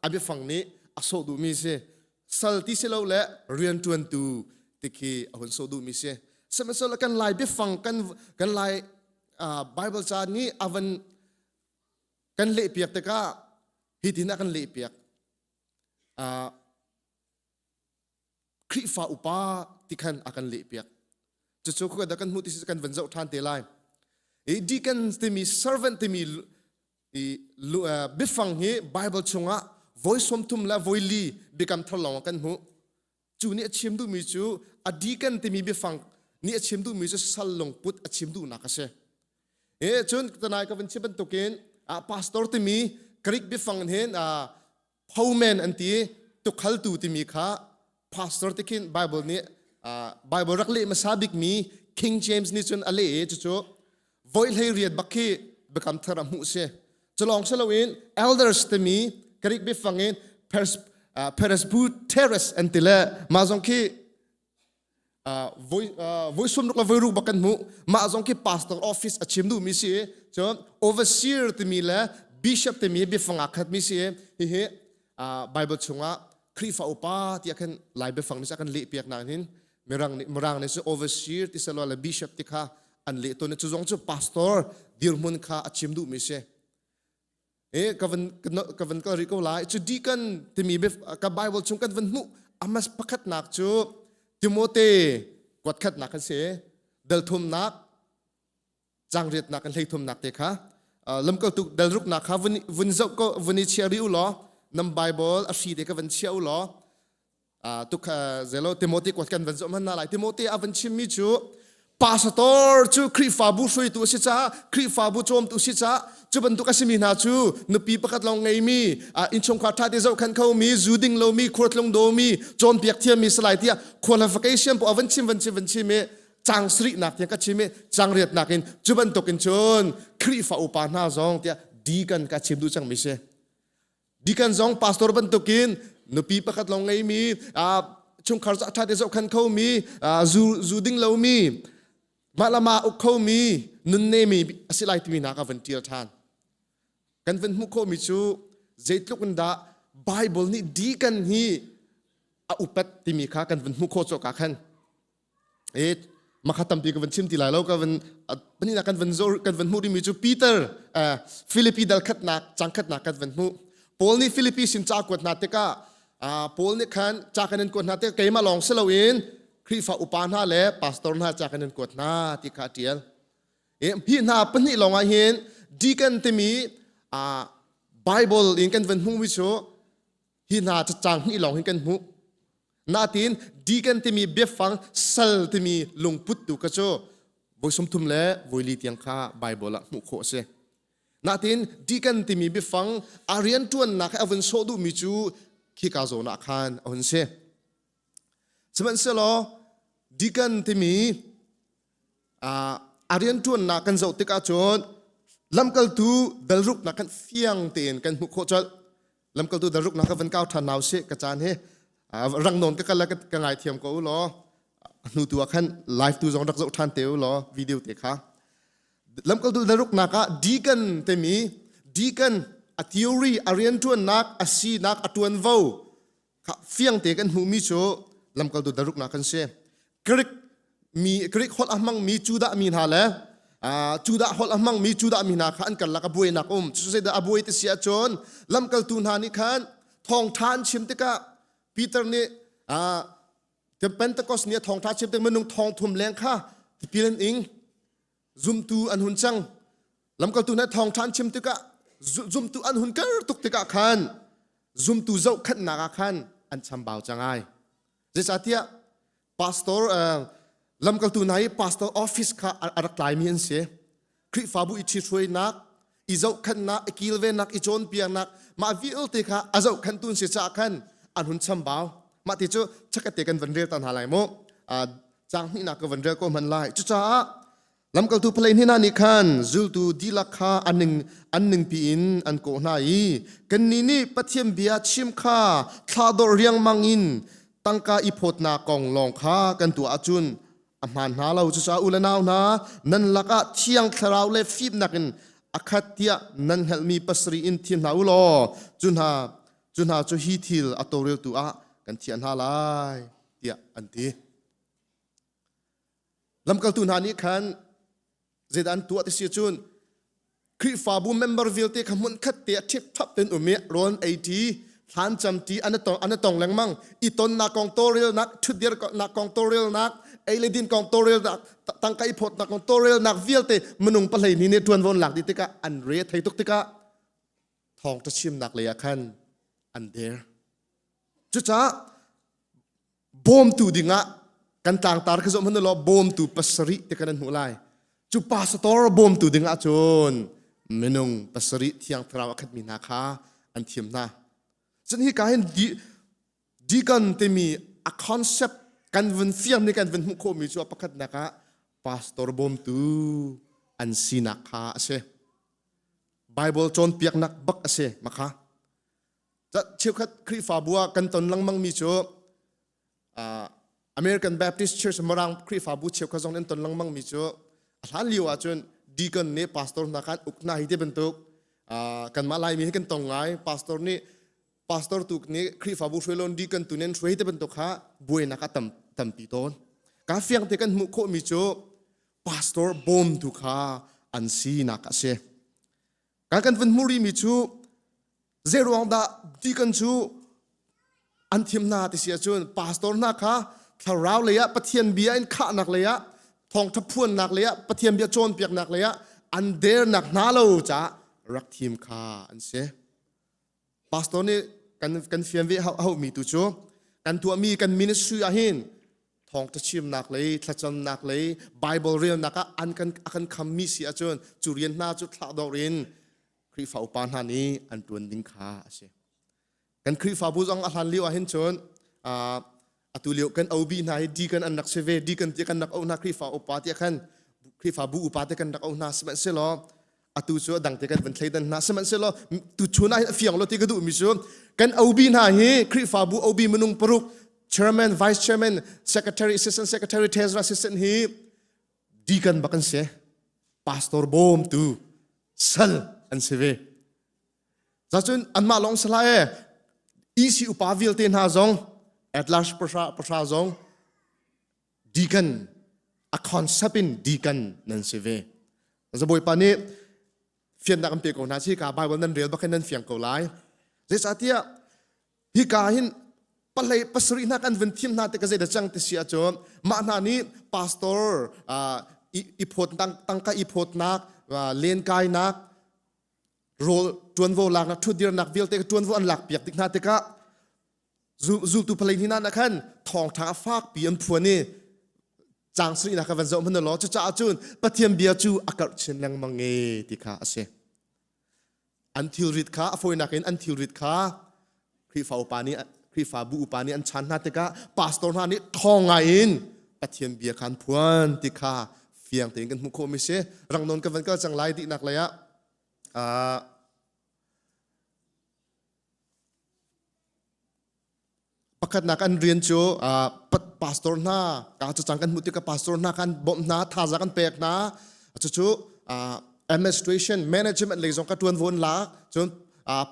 Speaker 7: a biafang nih a sawh duhmi si. Sal ti si lo le rianṭuantu ti khi a hun sawh duhmi si. Sihmanhsehlaw kan Lai biafang kan kan Lai uh, Bible ca nih a van kan lehpiak tikah hitin a kan lehpiak. Uh, Khrihfa upa ti khan a kan lehpiak. Cucu khuka dah kan hmuh ti si kan van zoh ṭhan te lai. I deacon timi servant timi i biafang hi Bible chungah voi 30 le voi li biakam thar lawng kan hmuh. Cu nih a chim duhmi cu a deacon timi biafang nih a chim duhmi cu sal lungput a chim duhnak a si. E cun tanai ka van chim bantukin pastor timi Greek biafang hin Homen an ti tukhaltu timi kha pastor ti khin Bible nih Bible rak leh hmasa bikmi King James nih cun a leh i cucu voi hlei riat bak khi biakam thar a hmuh si. Culawng si loin elders timi Greek biafang in presbyteros an ti le mah zong khi. Voi voi sum ruk le voi ruk bak kan hmuh. Mah zong khi pastor office a chim duhmi si. Cun overseer timi le bishop timi biafang aa khatmi si. Hihi Bible chungah Khrihfa upa tiah khan Lai biafang nih kan leh piak nak hin Mirang nih Mirang nih cu overseer ti selaw le bishop ti kha an leh tawn. Cu zong cu pastor dirhmun kha a chim duhmi si. E ka van ka van kal rih ko lai. Cu deacon timi ka Bible chung kan van hmuh amas pakhatnak cu Timote kuat khatnak kan si. Dal thumnak cangriatnak kan hleithumnak te kha lamkaltu dalruknak kha vun vun zoh ko vun i chia rih u law nam Bible a hri te ka van chia u law tuk zelo Timothy kuat kan van zoh hman na lai Timothy a van chimmi cu pastor cu Khrihfabu hruaitu a si caah Khrihfabu cawmtu si caah cu bantuk a simi hna cu nupi pakhat lawng ngeimi innchungkhar ṭha te zohkhenh khomi zu ding lomi khualtlung dawmi cawnpiak thiammi salai tiah qualification poah van chim van chim van chim i cang sarihnak tiang ka chim i cang riatnak in cu bantuk in cun Khrihfa upa hna zong tiah deacon ka chim duh cangmi si. Deacon zong pastor bantukin nupi pakhat lawng ngeimi chungkhar ṭha te zohkhan khomi zu zu ding lomi mah le mah uk khomi nunnemi a si lai timi hna ka van ṭial ṭhan. Kan van hmuh khawhmi cu zeitluk in dah Bible nih deacon hi a upat timi kha kan van hmuh khawh cawk ah khan E makha tampi ka van chim ti lai lo ka van panina kan van zor kan van hmuh dingmi cu Peter Philippi dal khatnak cang khatnak kan van hmuh Paul nih Philippi sin ca kuat hna tikah Paul nih khan ca kan in kuat hna tikah keimah lawng si loin Khrihfa upa hna le pastor hna ca kan in kuat hna ti kha a tial. Hi hna pahnih lawng ah hin deacon timi Bible in kan van hmuhmi cu hi hna cacang hnih lawng hin kan hmuh. Natin deacon timi biafang sal timi lungput tu kha cu voi 30 le voi li tiang kha Bible ah hmuh khawh a si. Natin deacon timi biafang a rianṭuannak he a vun sawh duhmi cu khika zawn ah khan a hun si. Sihmanhsehlaw deacon timi a rianṭuannak kan zoh tikah cun lamkaltu dalruknak kan fiang tein kan hmuh khawh colh. Lamkaltu dalruknak ka van kau ṭhan hna usih ka caan hi rang nawn ka kal ka ngaithiam ko u law hnu tu ah khan live tu zong rak zoh ṭhan te u law video te kha. Lamkaltu dalruknak ah deacon timi deacon a theory a rianṭuannak a sinak a ṭuanvo kha fiang te kan hmuhmi cu lamkaltu daruknak kan si. Greek mi Greek holh a hmangmi Judah mi hna le Judah holh a hmangmi Judah mi hna kha an karlak a buainak um. Cu zeidah a buai ti si ahcun lamkaltu hna nih khan thawngṭha an chim tikah Peter nih Pentecost ni a thawngṭha chim tik minung thong thum leng kha tipil an ing. Zumtu an hun cang. Lamkaltu hna thawngṭha an chim tikah zumtu an hun kar tuk tikah khan zumtu zohkhenhnak ah khan an chambau cang ai. Zeicahtiah pastor lamkaltu hna hi pastor office kha a rak tlaimi an si. Khrihfabu i ṭhithruainak, i zohkhenhnak, i kilvennak, i cawnpiaknak mah vialte kha a zohkhenhtu an si caah khan an hun chambau. Mah ti cu chakate kan van rel ta hna lai mu. Caang hnihnak ka van rel ko hman lai. Cucaah Lamkaltu palei hna nih khan zultu dihlak kha an ning an ningpi in an kawh hna i kannih nih Pathian bia chim kha thladorh riangmang in tangka i phawtnak kong lawng kha kan tuah ahcun a hmaan hna lo. Cucaah u le nau hna, nan lakah Thiang Thlarau le fimnak in a khat tiah nan hngalhmi pasarih in thim hna u law cu hna cu hna cu hi thil a tawlreltu ah kan thiah hna lai tiah an ti. Lamkaltu hna nih khan zeidah an tuah ti si cun Khrihfabu member vialte kha hmun khat te ah ṭhipṭhap tein um i rawl ei ṭi, thlan cam ṭi an tong an tong lengmang. I tonnak kong tawlrelnak, ṭhutdirnak kong tawlrelnak, ei le din kong tawlrelnak, tangka i phawtnak kong tawlrelnak vialte minung pahlei nih nih ṭuanvo an lak dih tikah an re thei tuk tikah thawngṭha chimnak lei ah khan an der. Cucaah bawmtu dingah kan tlangtar khi zoh hmanh law bawmtu pasarih te kan an hmuh lai cu pastor bawmtu dingah cun minung pasarih thiang thlarau a khatmi hna kha an thim hna cun hi ka hin deacon timi a concept kan vun fiang ni kan vun hmuh khawhmi cu a pakhatnak ah pastor bawmtu an sinak kha a si Bible cawnpiaknak bak a si makha Cheukhat Khrihfabu ah kan ton lengmangmi cu. American Baptist Church Mirang Khrihfabu cheukhat zong an ton lengmang mi cu a hlan lio ahcun deacon nih pastor hna khan uk hna hi ti bantuk kanmah Laimi hi kan tong ngai pastor nih pastor tu nih Khrihfabu hruai lon deacon tu nih hruai ti bantuk kha buainak a tam tampi tawn ka fiang te kan hmuh khawh mi cu pastor bawmtu kha an sinak a si Kan kan vun hmuh rihmi cu zeiruang dah deacon cu an thim hna ti si ahcun pastor hna kha thlarau lei ah Pathian bia in khahnak lei ah thawngṭha phuannak lei ah Pathian bia cawnpiaknak lei ah an dernak hna lo caah rak thim kha an si. Pastor nih kan kan fian ve haumi tu cu kan tuahmi kan ministry ah hin thawngṭha chimnak lei thlacamnak lei Bible relnak ah an kan a kan khammi si ahcun cu rian hna cu thlahdor in Khrihfa upa hna nih an ṭuan ding kha a si. Kan Khrihfabu zong a hlan lio ah hin cun atu lio kan OB hna hi deacon an rak si ve deacon tiah kan rak auh hna Khrihfa upa tiah khan Khrihfabu upa te kan rak auh hna sihmanhsehlaw atu cu a dang te kan van thleidan hna sihmanhsehlaw tuchun ah hin a fiang lo ti ka duhmi cu kan OB hna hi Khrihfabu OB minung paruk chairman vice chairman secretary assistant secretary treasurer assistant hi deacon bak an si pastor bawmtu sal an si ve Zacun anmah lawng si hlah e EC upa vialte hna zong at large pahra pahra zong deacon a concept in deacon nan si ve. Zabawipa nih fiannak an pe ko hna si ka Bible nan rel bak hin nan fiang ko lai. Zeicahtiah hika hin pahlei pasarih hna kan vun thim hna te ka zei da cang ti si ahcun mah hna nih pastor i phawt tangka i phawtnak lenkainak rawl ṭuanvo laknak ṭhutdirnak vialte ṭuanvo an lakpiak tik hna tikah zultu phalei hna na khan thawngṭha a fakpi an phuan i caang sarihnak kha van zoh hmanh law cucaah cun Pathian bia cu a karh chin lengmang e ti kha a si an thilrit kha a fawinak in an thilrit kha Khrihfa upa nih Khrihfabu upa nih an chan hna tikah pastor hna nih ṭhawng ngai in Pathian bia kha an phuan ti kha fiang tein kan hmuh khawhmi si rang nawn kan van kal cang lai dihnak lei ah pakhatnak an rian cu pastor hna ka cacang kan hmuh tikah pastor hna kan bawmh hna thazaang kan pek hna cucu administration management lei zong ka tuanvo an lak cun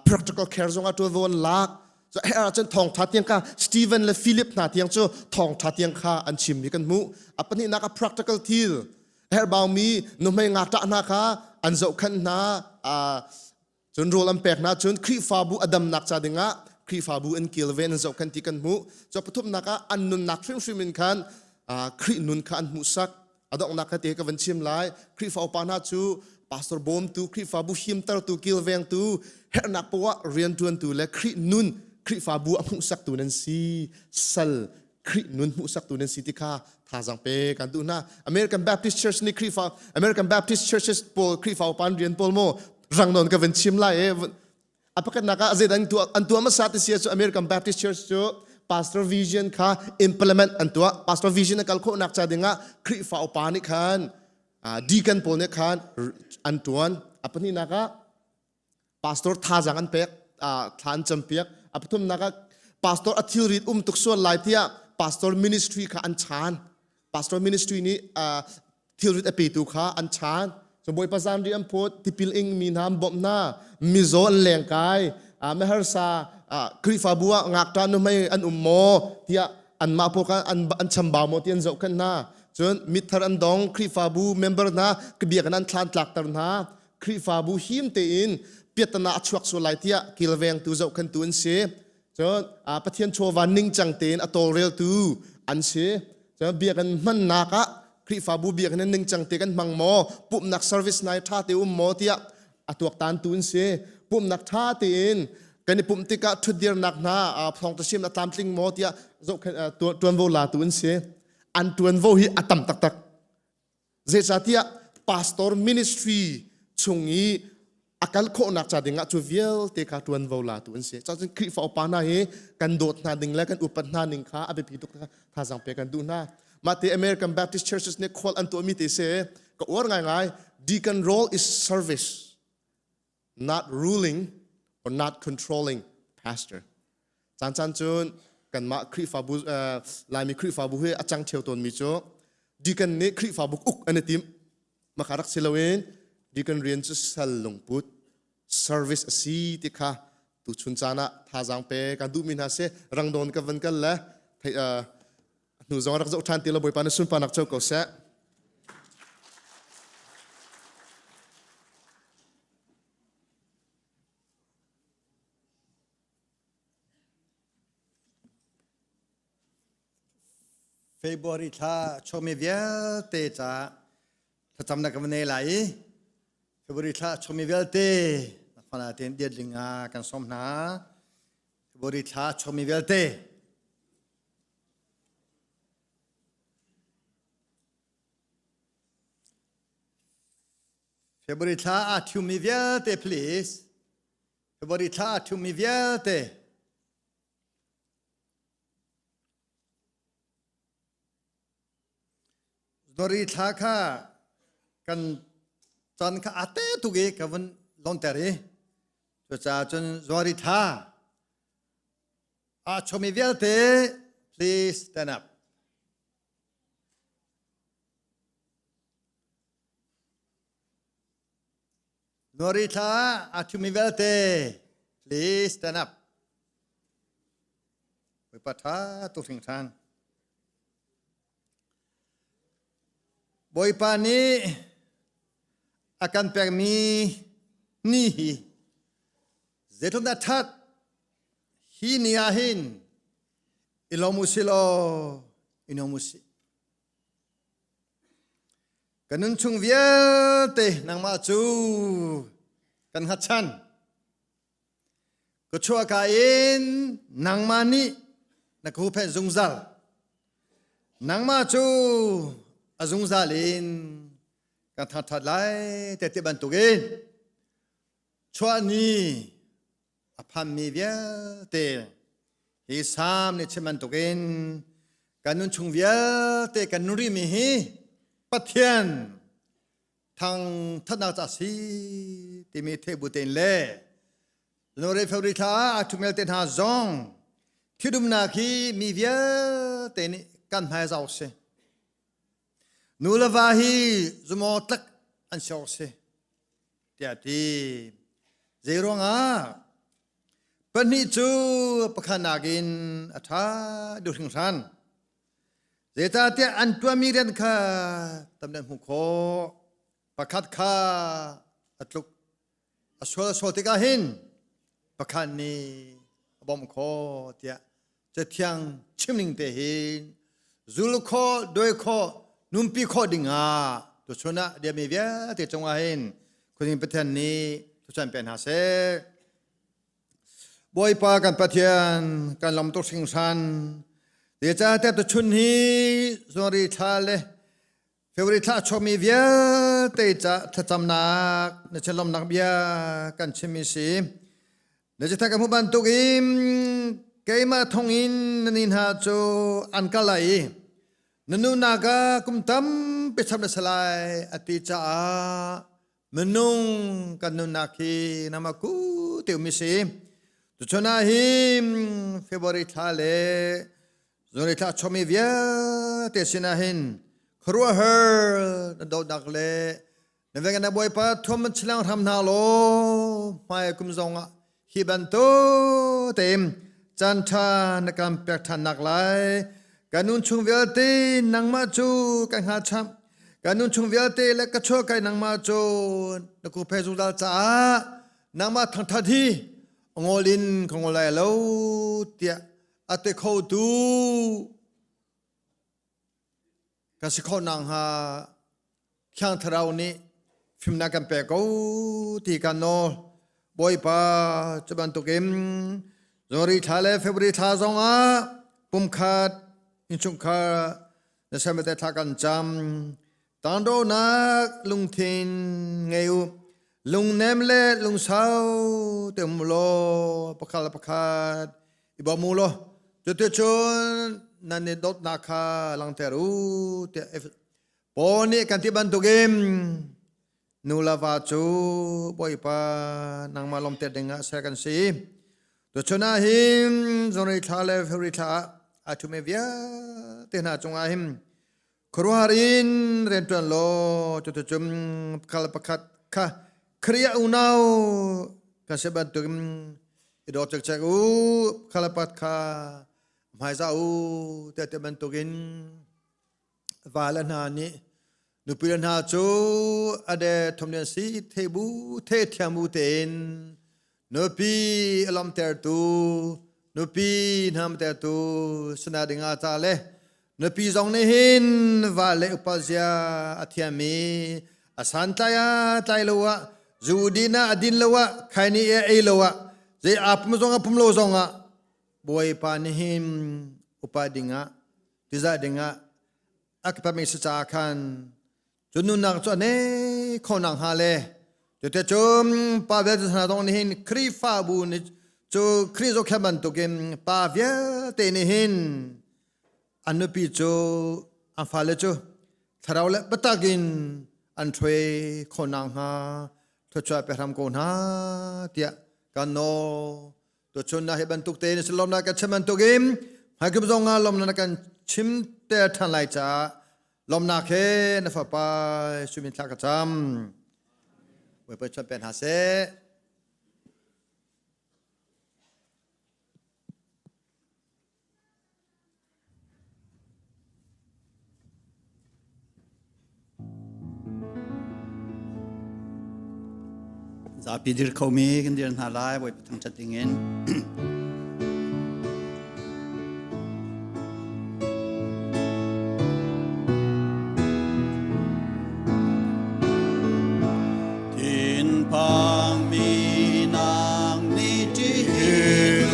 Speaker 7: practical care zong ah tuanvo an lak so her ah cun thawngtha tiang kha Stephen le Philip hna tiang cu thawngtha tiang kha an chimmi kan hmuh a pahnihnak a practical thil herhbaumi nuhmei ngakṭah hna kha an zohkhenh hna Cun rawl an pek hna cun Khrihfabu a damnak ca dingah Khrihfabu an kilven an zohkhenh ti kan hmuh. Cu pathumnak ah an nunnak hrimhrim in khan Khrih nun kha an hmuhsak. A donghnak kha te ka van chim lai. Khrihfa upa hna cu pastor bawmtu, Khrihfabu himtertu, kilvengtu, herhnak poah rianṭuantu le Khrih nun Khrihfabu a hmuhsaktu nan si. Sal Khrih nun hmuhsaktu nan si ti kha thazaang pe kan duh hna. American Baptist Church nih Khrihfa American Baptist Churches pawl Khrihfa upa rian pawl maw rang nawn ka van chim lai e a pakhatnak ah zeidah an tuah an tuah hmasa ti si cu American Baptist Church cu pastor vision kha implement an tuah pastor vision a kal khawhnak ca dingah Khrihfa upa nih khan deacon pawl nih khan an tuan a pahnihnak ah pastor thazaang an pek thla an campiak a pathumnak ah pastor a thilrit um tuk sual lai tiah pastor ministry kha an chan pastor ministry nih thilrit a petu kha an chan so bawipa zanri an phawt tipil ing mi hna an bawmh hna mizaw an lengkai miharsa Khrihfabu ah ngakṭah nuhmei an um maw tiah anmah pawl kha an an chambau maw ti an zohkhenh hna cun mithar an dong Khrihfabu member hna biakinn an thlan tlakter hna Khrihfabu him tein piattana a chuak sual lai tiah kilvengtu zohkhentu an si. Cun Pathian chawva ningcang tein a tawlreltu an si. Cun biakinn hmannak ah Khrihfabu biakinn in ningcang te kan hmang maw, pumhnak service nai ṭha te um maw tiah a tuaktantu an si. Pumhnak ṭha tein kan i pumh tikah ṭhutdirnak hna thawngṭha sim a tlamtling maw tiah zohkhenh ṭuanvo latu an si. An ṭuanvo hi a tam taktak. Zeicahtiah pastor ministry chung i a kal khawhnak ca dingah cu vialte kha ṭuanvo latu an si. Cun Khrihfa upa hna hi kan dawt hna ding le kan upat hna ning kha a biapi tuk thazaang pek kan duh hna. Mah te American Baptist Churches nih khual an tuahmi te si ka uar ngaingai. Deacon role is service, not ruling or not controlling pastor. Caan caan cun. Kanmah Khrihfabu Laimi Khrihfabu hi a cang ṭheo tawnmi cu deacon nih Khrihfabu uk an i tim. Maka rak si loin deacon rian cu sal lungput service a si ti kha tuchun caan ah thazaang pe kan duhmi hna si rangdawn ka van kal le thei hnu zong rak zoh ṭhan ti lo Bawipa na sunparnak co ko seh.
Speaker 1: February thla chuakmi vialte ca thlacamnak kan nei lai i February thla chuakmi vialte fana tein diat ding ah kan sawm hna. February thla chuakmi vialte February thla aa ṭhiummi vialte please. February thla aa ṭhiummi vialte. January thla kha kan caan kha aa te tuk i ka vun lonter i cucaah cun January thla aa ṭhiummi vialte please stand up. Nuari thla aa ṭhumi vialte please stand up. Bawipa ṭha tuk hringhran. Bawipa nih a kan pekmi ni hi zeitluk dah ṭhat hi ni ah hin i lawm u sih law i nuam u sih. Ka nun chung vialte nangmah cu kan hngatchan. Ka chuahka in nangmah nih na ka huhphenh zungzal. Nangmah cu a zungzal in kan thangṭhat lai te ti bantukin chuah ni a phanmi vialte hi Salm nih chim bantukin kan nun chung vialte kan nun rihmi hi Pathian thangthatnak ca si timi theih bu tein le January February thla ah ṭhumel te hna zong thidumnak hi mi vialte nih kan hmai zau si. Nu le va hi zumaw tlak an si awk si. Tiah ti. Zeiruangah pahnih cu pakhat nakin a ṭha duh hringhran. Zeicahtiah an ṭuanmi rian kha tam deuh hmuh khawh. Pakhat kha a tluk a sual a sual tikah hin pakhat nih a bawmh khawh tiah Cathiang chimning te hin zul khawh, duai khawh, nunpi khawh dingah tuchun ah diami vialte cungah hin Khuazing Pathian nih thuchuan pe hna seh. Bawipa kan Pathian kan lawm tuk hringhran. Zeicahtiah tuchun hi January thla le February thla chuakmi vialte ca thlacamnak na chinlawmnak bia kan chimmi si. Na cithak ka hmuh bantukin keimah thawngin na ni hna cu an kal lai i na nunak ah kum tampi chap na si lai a ti caah minung kan nunnak hi nama ku te ummi si. Tuchun ah hin February thla le January thla chuakmi vialte sinah hin khuaruahhar na dawtnak le na veng na Bawipa thuam chilang hram hna law hmai kum zong ah hi bantuk tein caan ṭha na kan pek ṭhan nak lai kan nun chung vialte nangmah cu kan hngalcham kan nun chung vialte le ka chuah kai nangmah cu na ku phe zungzal caah nangmah thangṭhat hi ngol in ka ngol lai lo tiah a te khotu kan si khawh nakhnga Thiang Thlarau nih fimnak kan pek ko ti kan nawl. Bawipa cu bantukin January thla le February thla zongah pumkhat innchungkhar na sermete thla kan cam. Tangdawnak lungthin ngei u. Lungnem le lungsau te um law pakhat le pakhat i bawm u law cuticun nan i dawtnak kha langhter u tiah Paul nih kan ti bantukin nu le va cu Bawipa nangmah lawmter dingah ser kan si. Tuchun ah hin January thla le February thla ah aa ṭhumi vialte hna cungah hin khuaruahhar in rianṭuan law cuticun kal pakhat kha Khrih unau kan si bantukin i dawt cikcek u khal pakhat kha hmaizah u tiah ti bantukin va le hna nih nupi le hna cu a de thumlian si the bu the thiam bu tein nupi a lawmtertu nupi hnamtertu sana dingah ca le nupi zong nih hin va le upa zia a thiam i a santlai ah tlai lo ah zu din ah a din lo ah khaini a ei lo ah zei aa pum zong a pum lo zong ah Bawipa nih hin upa dingah tizah dingah a ka pami si caah khan cu nunnak cu a nei kho nak hnga le cute cun pa vialte hna zong nih hin Khrihfabu nih cu Khrih zohkhenh bantukin pa vialte nih hin an nupi cu an fale cu thlarau le biatak in an ṭhuai kho nak hnga thluachuah pe hram ko hna tiah kan nawl. Tuchun na hi bantuk tein si lawmnak kan chim bantukin hmaikum zong ah lawmnak kan chim te ṭhan lai caah lawmnak he na fapa sumin thla ka cam. Bawipa chuan pen hna seh.
Speaker 8: Zapi dir khomi kan dir hna lai Bawipa thangṭhat dingin. Thinphang mi nang nih ṭih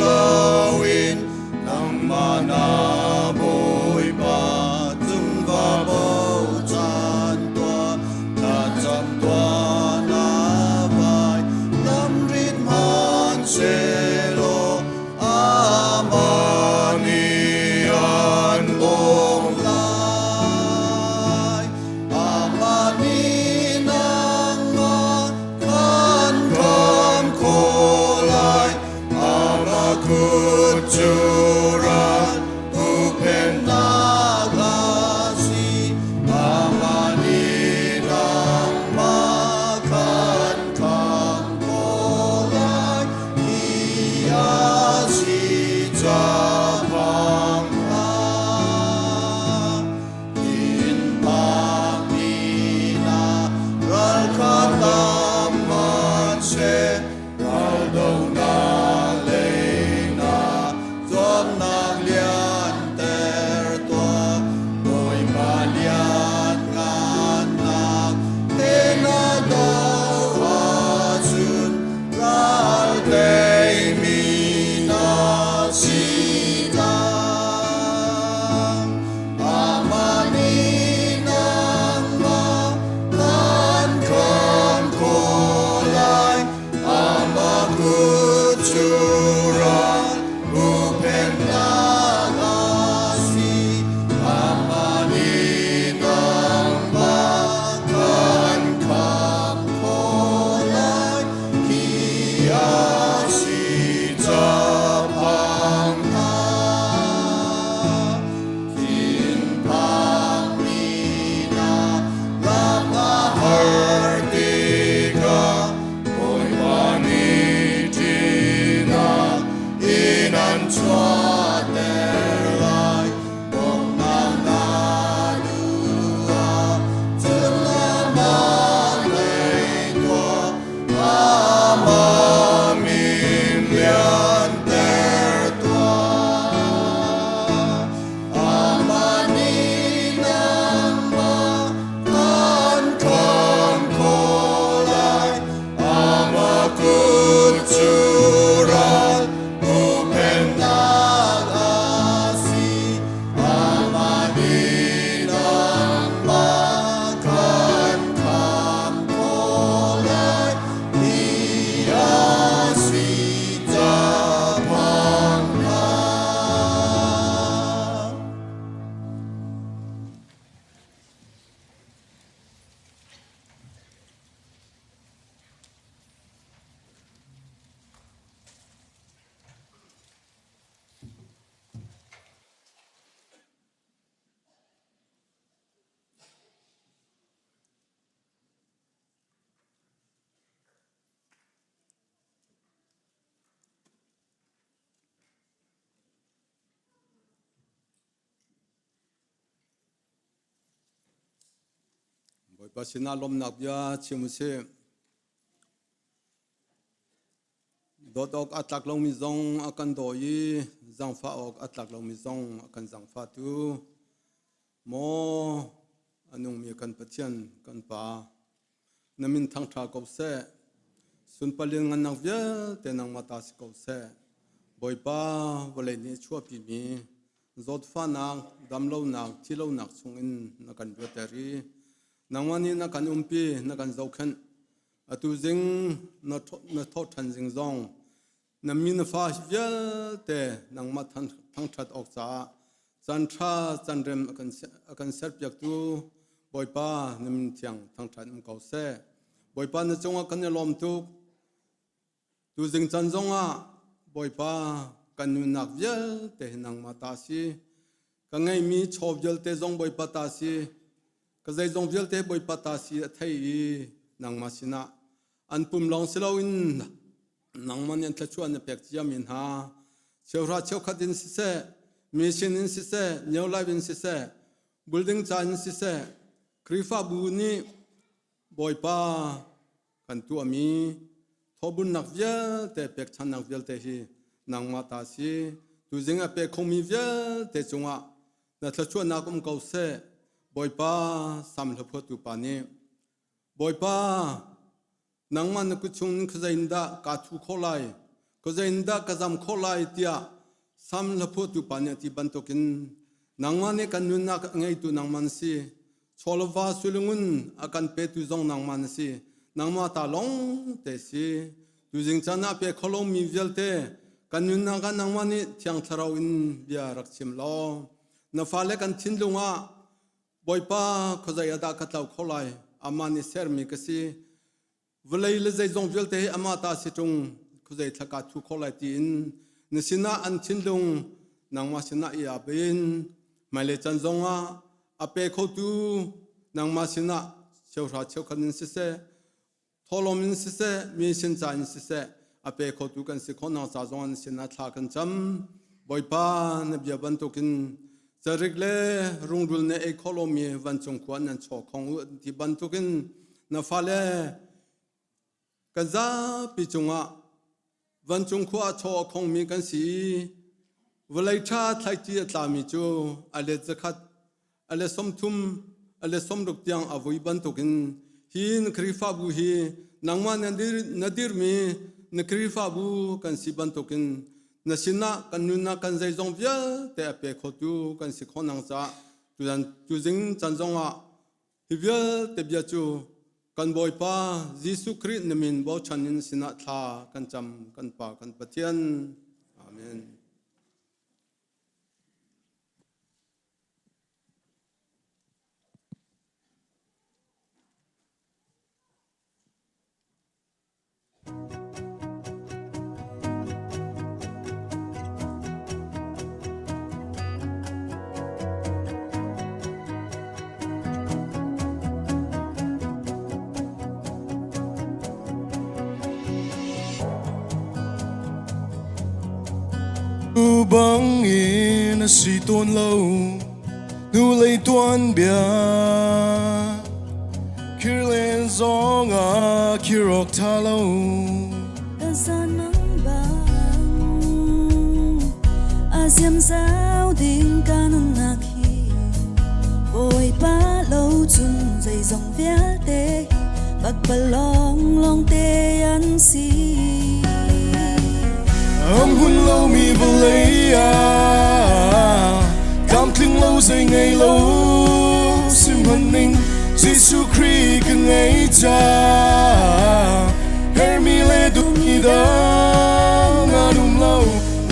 Speaker 8: loin nangmah na Bawipa cung va bochan tuah thlacam tuah na vai lamrit hmanhsehlaw.
Speaker 3: Bawipa sinah lawmhnak bia chim u sih. Dawt awk a tlak lomi zong a kan daw i zaangfah awk a tlak lomi zong a kan zaangfahtu. Maw a nungmi kan Pathian kan Pa, na min thangṭha ko seh. Sunparlin ngannak vialte nangmah ta si ko seh. Bawipa vawlei nih a chuahpimi zawtfahnak, damlonak, thilonak chungin na kan luatter i nangmah nih na kan umpi, na kan zohkhenh. Atu zing na thawhṭhan zing zong na mi na fa vialte nangmah thangṭhat awk caah caan ṭha caan rem a kan serpiaktu Bawipa na min thiang thangṭhat um ko seh. Bawipa na cungah kan i lawm tuk. Tuzing caan zongah Bawipa kan nunnak vialte hi nangmah ta si. Ka ngeihmi chaw vialte zong Bawipa ta si. Ka zeizong vialte Bawipa ta si a thei i nangmah sinah an pum lawng si loin nangmah nih an thluachuah na pek ciami hna cheuhra cheukhat in siseh mi sin in siseh neo life in siseh building ca in siseh Khrihfabu nih Bawipa kan tuahmi thawbunnak vialte pekchannak vialte hi nangmah ta si tuzing a pe khomi vialte cungah na thluachuahnak um ko seh Bawipa sam hlaphuatu pa nih Bawipa nangmah na kut chung in khuazei in dah kaa thu khawh lai khuazei in dah ka zam khawh lai tiah sam hlaphuatu pa nih a ti bantukin nangmah nih kan nunnak a ngeitu nangmah na si Chawlava suilungun a kan petu zong nangmah na si. Nangmah ta lawng te si. Tuzing caan ah pe kho lomi vialte kan nunnak ah nangmah nih Thiang Thlarau in bia rak chim law na fale kan thinlung ah Bawipa khuazei ah dah ka tlo kho lai amah nih sermi ka si Vawlei le zeizong vialte hi amah ta si ṭung, khuazei thla kaa thu khawh lai tiin na sinah an thinlung nangmah sinah i ap in hmailei caan zongah a pe khotu nangmah sinah cheuhra cheukhat in siseh, thawhlawm in siseh, mi sin ca in siseh, a pe khotu kan si khawhnak ca zong an sinah thla kan cam. Bawipa na bia bantukin Carik le rungrul nih ei khawh lomi vancung khua nan chaw khong u ti bantukin na fale kan zapi cungah vancung khua a chaw a khongmi kan si i vawlei ṭha thlaici a tlami cu a let zakhat a let 30 a let 60 tiang a vui bantukin hi na Khrihfabu hi nangmah na dirmi na Khrihfabu kan si bantukin na sinah kan nunnak kan zeizong vialte a pe khotu kan si khawh nang caah tuzan tuzing chan zongah hi vialte bia cu kan Bawipa Jesuh Khrih na min bochan in sinah thla kan cam kan Pa kan Pathian. Amen.
Speaker 9: Bangin a si tawn lo hnulei tuanbia Khirlen zong ah khir awk tha lo.
Speaker 5: Ka zanang bang a ziam zau ding ka nunnak hi Bawipa lo cun zeizong vialte pakpalawng lawngte an si.
Speaker 9: Am hun lomi vawlei ah tlamtling lo zei ngei lo sihmanhning Jesuh Khrih ka ngei ca hermi le duhmi dang an um lo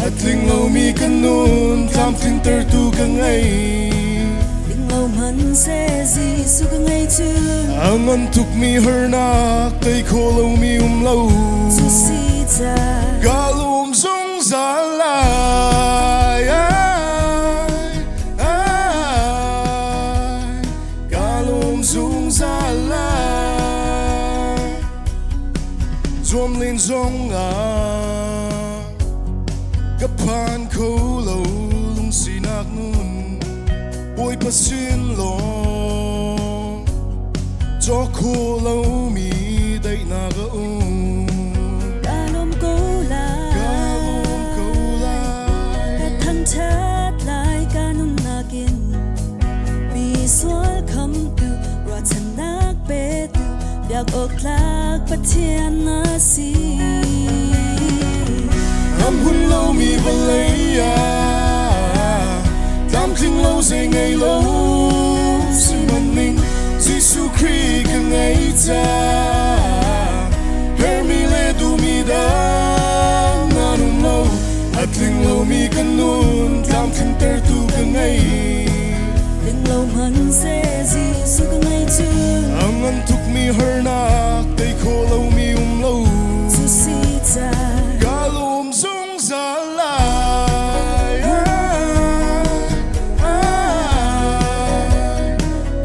Speaker 9: a tling lomi ka nun tlamtlintertu ka ngei
Speaker 5: Tling lo hmanhseh Jesuh ka ngei cu
Speaker 9: A ngan tukmi harnak tei kho lomi um lo
Speaker 5: cu si ca
Speaker 9: Ka lawm zungzal lai ai, Ka lawm zungzal lai Zuam len zong ah ka phan kho lo lungsinak nun Bawipa sin lawng. Cawk khawh lomi daihnak a um.
Speaker 5: Ka lawm ko lai.
Speaker 9: Ka lawm ko lai.
Speaker 5: Ka thangṭhat lai ka nunnak in. Mi sual khamtu ruahchannak petu biak awk tlak Pathian na si.
Speaker 9: Am hun lomi vawlei ah tlamtling lo zei ngei lo sihmanhning Jesuh Khrih ka ngei ca hermi le duhmi dang nan um lo a tling lomi kan nun tlamtlintertu ka ngei.
Speaker 5: Tling lo hmanhseh Jesuh ka ngei cu.
Speaker 9: A ngan tukmi harnak tei kho lomi um lo.
Speaker 5: Cu si ca.
Speaker 9: Ka lawm zungzal lai.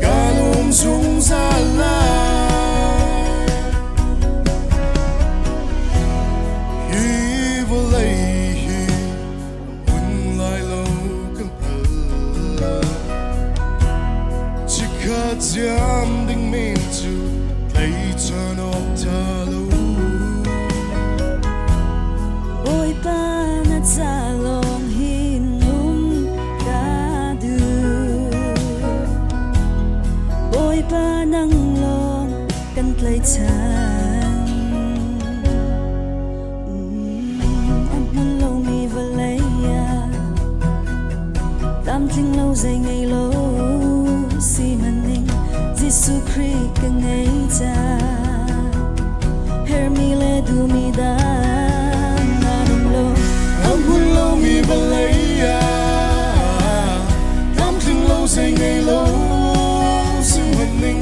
Speaker 9: Ka lawm zungzal lai. Hi vawlei hi hmun lai lo kan hngal. Chikkhat ziam ding men cu tleichan awk ṭha lo.
Speaker 5: Bawipa na ca lawng hin um ka duh. Bawipa nang lawng kan tlaihchan. A hmun lomi vawlei ah tlamtling lo zei ngei lo sihmanhning Jesuh Khrih ka ngei ca. Hermi le duhmi dang nan um lo.
Speaker 9: A hmun lomi vawlei ah tlamtling lo zei ngei lo sihmanhning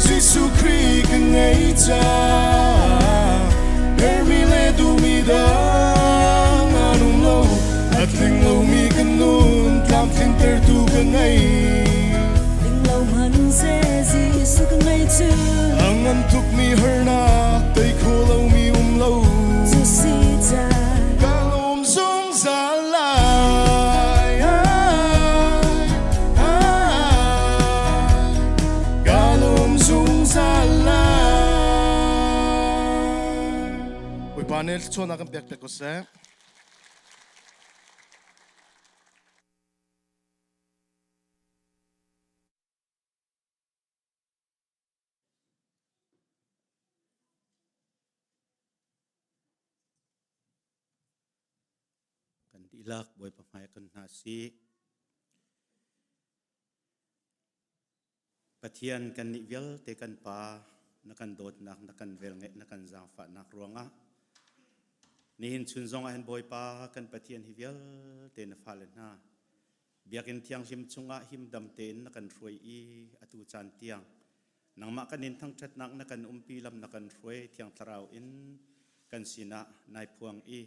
Speaker 9: Jesuh Khrih ka ngei ca. Hermi le duhmi dang an um lo. A tling lomi kan nun tlamtlintertu ka ngei.
Speaker 5: Tling lo hmanhseh Jesuh ka ngei cu.
Speaker 9: A ngan tukmi harnak tei kho lomi um lo.
Speaker 5: Cu si ca.
Speaker 9: Ka lawm zungzal lai. Ka lawm zungzal lai. Bawipa nih thluachuahnak kan pek piak ko seh.
Speaker 8: Kan dihlak Bawipa hmai kan hna si. Pathian kan nih vialte kan pa na kan dawtnak na kan velngeih na kan zaangfahnak ruangah nihin chun zong ah hin Bawipa kan Pathian hi vialte na fale hna biakinn thianghlim chungah himdam tein na kan hruai i atu caan tiang nangmah kan in thangṭhatnak na kan umpi lam na kan hruai Thiang Thlarau in kan sinah nai phuang i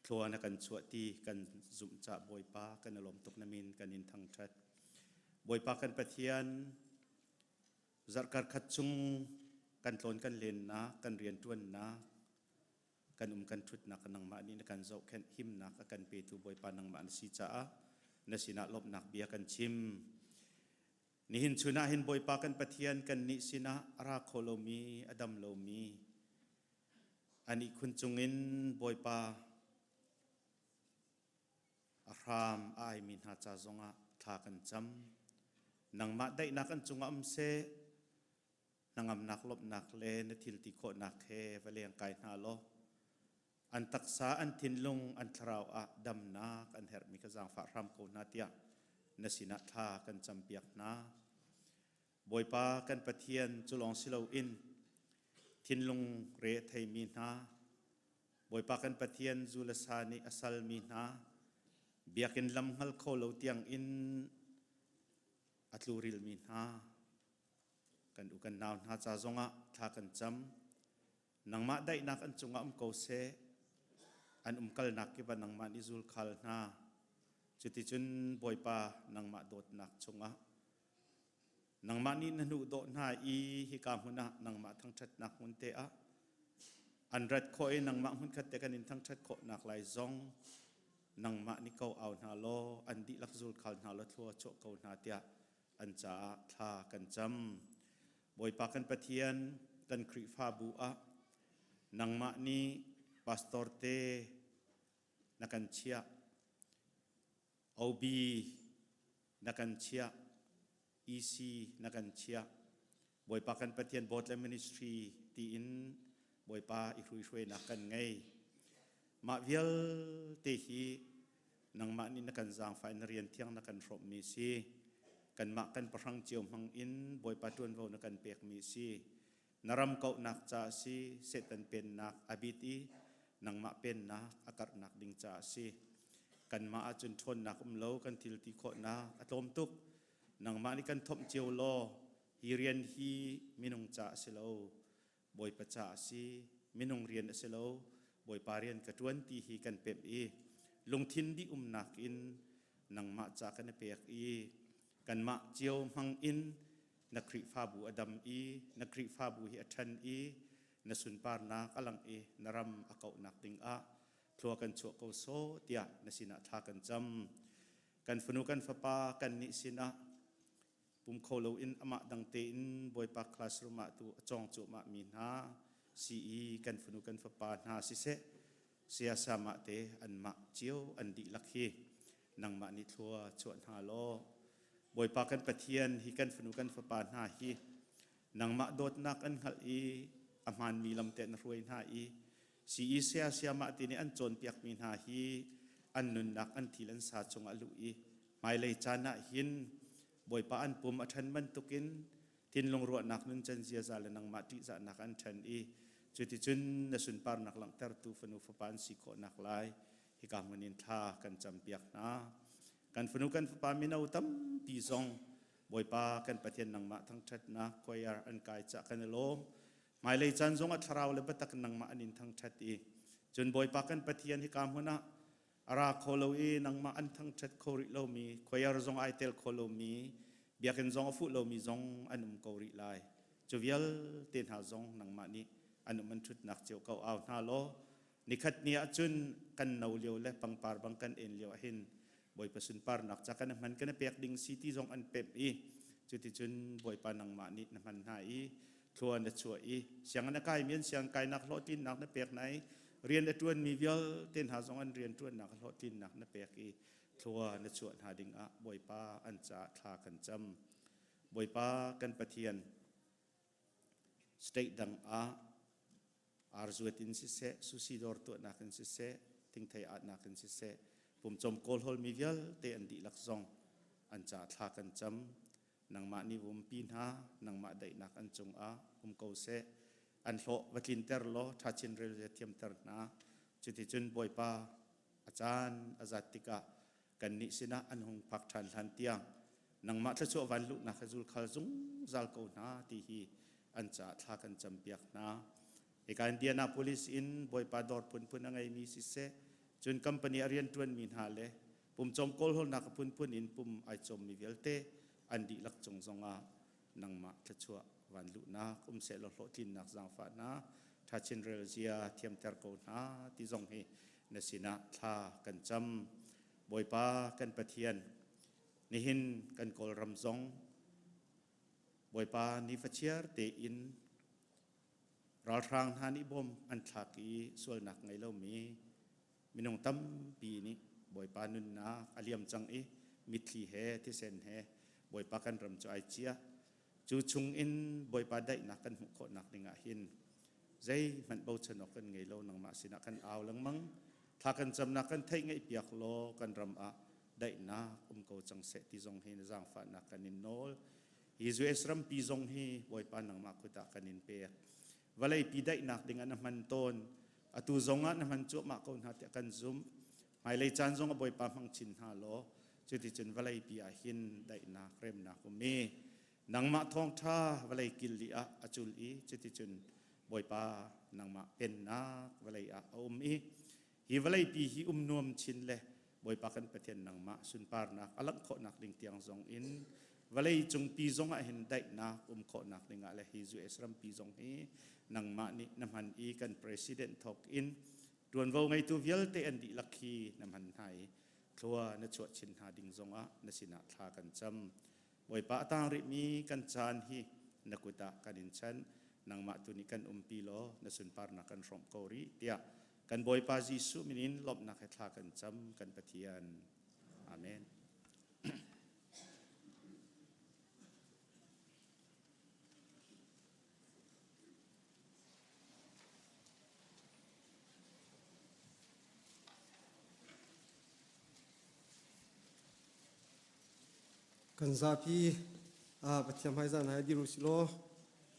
Speaker 8: thlua na kan chuah ti kan zumh ca Bawipa kan i lawm tuk na min kan in thangṭhat. Bawipa kan Pathian zarhkar khat chung kan tlawn kan lennak kan rianṭuannak kan um kan ṭhutnak nangmah nih na kan zohkhenh himnak a kan petu Bawipa nangmah na si caah na sinah lawmhnak bia kan chim. Nihin chun ah hin Bawipa kan Pathian kannih sinah a ra kho lomi a dam lomi an ihkhun cungin Bawipa a hram a aimi hna ca zongah thla kan cam. Nangmah daihnak an cungah um seh, hnangamnak lawmhnak le na thil ti khawhnak he va leng kai hna law an taksa an thinlung an thlarau ah damnak an herhmi ka zaangfah hram ko hna tiah na sinah thla kan campiak hna. Bawipa kan Pathian cu lawng si loin thinlung re a theimi hna Bawipa kan Pathian zu le sa nih a salmi hna biakinn lam hngal kho lo tiang in a tlurilmi hna kan u kan nau hna ca zongah thla kan cam. Nangmah daihnak an cungah um ko seh. An umkalnak kip ah nangmah nih zulkhal hna. Cuticun Bawipa nangmah dawtnak chungah nangmah nih na hnuhdawh hna i hika hmun ah nangmah thangṭhatnak hmun te ah an rat khawh i nangmah hmunkhat te kan in thangṭhat khawhnak lai zong nangmah nih ko au hna law an dihlak zulkhal hna law thlua chuah ko hna tiah an caah thla kan cam. Bawipa kan Pathian, kan Khrihfabu ah nangmah nih pastor te na kan chiah, OB na kan chiah, EC na kan chiah. Bawipa kan Pathian Board le Ministry tiin Bawipa i hruihruainak kan ngei. Mah vialte hi nangmah nih na kan zaangfah in na rian thiang na kan hrawmmi si. Kanmah kan pahrang cio hmang in Bawipa ṭuanvo na kan pekmi si. Na ram kauhnak ca a si, Satan pennak a bit i nangmah pennak a karhnak ding ca a si. Kanmah ahcun ṭhawnnak um lo, kan thil ti khawhnak a tlawm tuk. Nangmah nih kan thomh cio law, hi rian hi minung ca a si lo, Bawipa ca a si. Minung rian a si lo, Bawipa rian ka ṭuan ti hi kan pemh i lungthin dih umnak in nangmah ca kan i pek i kanmah cio hmang in na Khrihfabu a dam i na Khrihfabu hi a ṭhan i na sunparnak a langh i na ram a kauhnak dingah thlua kan chuah ko sawh tiah na sinah thla kan cam. Kan fanu kan fapa kannih sinah pum kho loin amah dang tein Bawipa classroom ah tu a cawng cuahmah mi hna CE kan fanu kan fapa hna siseh saya samah te anmah cio an dihlak hi nangmah nih thlua chuah hna law Bawipa kan Pathian hi kan fanu kan fapa hna hi nangmah dawtnak an hngalh i a hmaanmi lam te na hruai hna i CE saya sayamah ti nih an cawnpiakmi hna hi an nunnak an thil an sa chungah luh i hmailei caan ah hin Bawipa an pum a ṭhan bantukin thinlung ruahnak nuncan ziaza le nangmah ṭihzahnak an ṭhan i cuticun na sunparnak langhtertu fanu fapa an si khawhnak lai hika hmun in thla kan campiak hna. Kan fanu kan fapa mino tampi zong Bawipa kan Pathian nangmah thangṭhatnak choir an kai cah kan i lawm. Hmailei caan zong ah thlarau le biatak nangmah an in thangṭhat i cun Bawipa kan Pathian hika hmun ah a ra kho lo i nangmah an thangṭhat kho rih lomi choir zong ai tel kho lomi biakinn zong a fuh lomi zong an um ko rih lai. Cu vialte hna zong nangmah nih an um an ṭhutnak cio ko au hna law Nikhat ni ahcun kan no lio le pangpar bang kan en lio ahhin Bawipa sunparnak ca kan hman kan pek ding si ti zong an pemh i cuticun Bawipa nangmah nih na hman hna i thlua na chuah i sianginn a kaimi an siang kainak hlawhtlinnak na pek hna i rian a ṭuanmi vialte hna zong an rian ṭuannak hlawhtlinnak na pek i thlua na chuah hna dingah Bawipa an caah thla kan cam. Bawipa kan Pathian state dang ah arzuat in siseh, sushi dawr tuahnak in siseh, thingthei atnak in siseh, pumcawm kawlhawlmi vialte an dihlak zong an ca thla kan cam. Nangmah nih vumpi hna, nangmah daihnak an cungah um ko seh. An hlawh va tlinter law ṭhachin rel thiamter hna. Cuticun Bawipa a caan a zat tikah kannih sinah an hung phak ṭhan hlan tiang nangmah thluachuah van luhnak he zulkhal zungzal ko hna ti hi an caah thla kan campiak hna. Hika Indianapolis in Bawipa dawr phunphun a ngeimi siseh, cun company a rianṭuanmi hna le pumcawm kawlhawlnak a phunphun in pum ai cawmmi vialte an dihlak cung zongah nangmah thluachuah van luhnak um sehlaw hlawhtlinnak zaangfah hna ṭhachin rel zia thiamter ko hna ti zong hi na sinah thla kan cam. Bawipa kan Pathian, nihin kan Kawlram zong Bawipa nifachiar tein ralhrang hna nih bom an thlak i sualnak ngei lomi minung tampi nih Bawipa nunnak a liam cang i mitthli he thisen he Bawipa kan ram cu ai cia. Cu chung in Bawipa daihnak kan hmuh khawhnak ding ah hin zeihmanh bochan awk kan ngei lo nangmah sinah kan au lengmang. Thla kan camnak kan theih ngaih piak law kan ram ah daihnak um ko cang seh ti zong hi na zaangfahnak kan in nawl. Hi US rampi zong hi Bawipa nangmah kut ah kan in pek. Vawleipi daihnak ding ah na hman tawn. Atu zong ah na hman cuahmah ko hna tiah kan zumh. Hmailei caan zong ah Bawipa hmang chin hna law cuticun vawleipi ah hin daihnak remnak um i nangmah thawngṭha vawlei kil li ah a cul i cuticun Bawipa nangmah pennak vawlei ah a um i hi vawleipi hi um nuam chin le Bawipa kan Pathian nangmah sunparnak a langh khawhnak ding tiang zong in vawlei cungpi zong ah hin daihnak um khawhnak ding ah le hi US rampi zong hi nangmah nih na hman i kan president thawk in ṭuanvo ngeitu vialte an dihlak hi na hman hna i thlua na chuah chin hna ding zong ah na sinah thla kan cam. Bawipa a tang rihmi kan caan hi Na kut ah kan in chanh. Nangmah tu nih kan umpi law na sunparnak kan hrawmh ko rih tiah kan Bawipa Jesuh min in lawmhnak he thla kan cam kan Pathian. Amen.
Speaker 10: Kan zapi Pathian hmaizah hna hi dir u sih law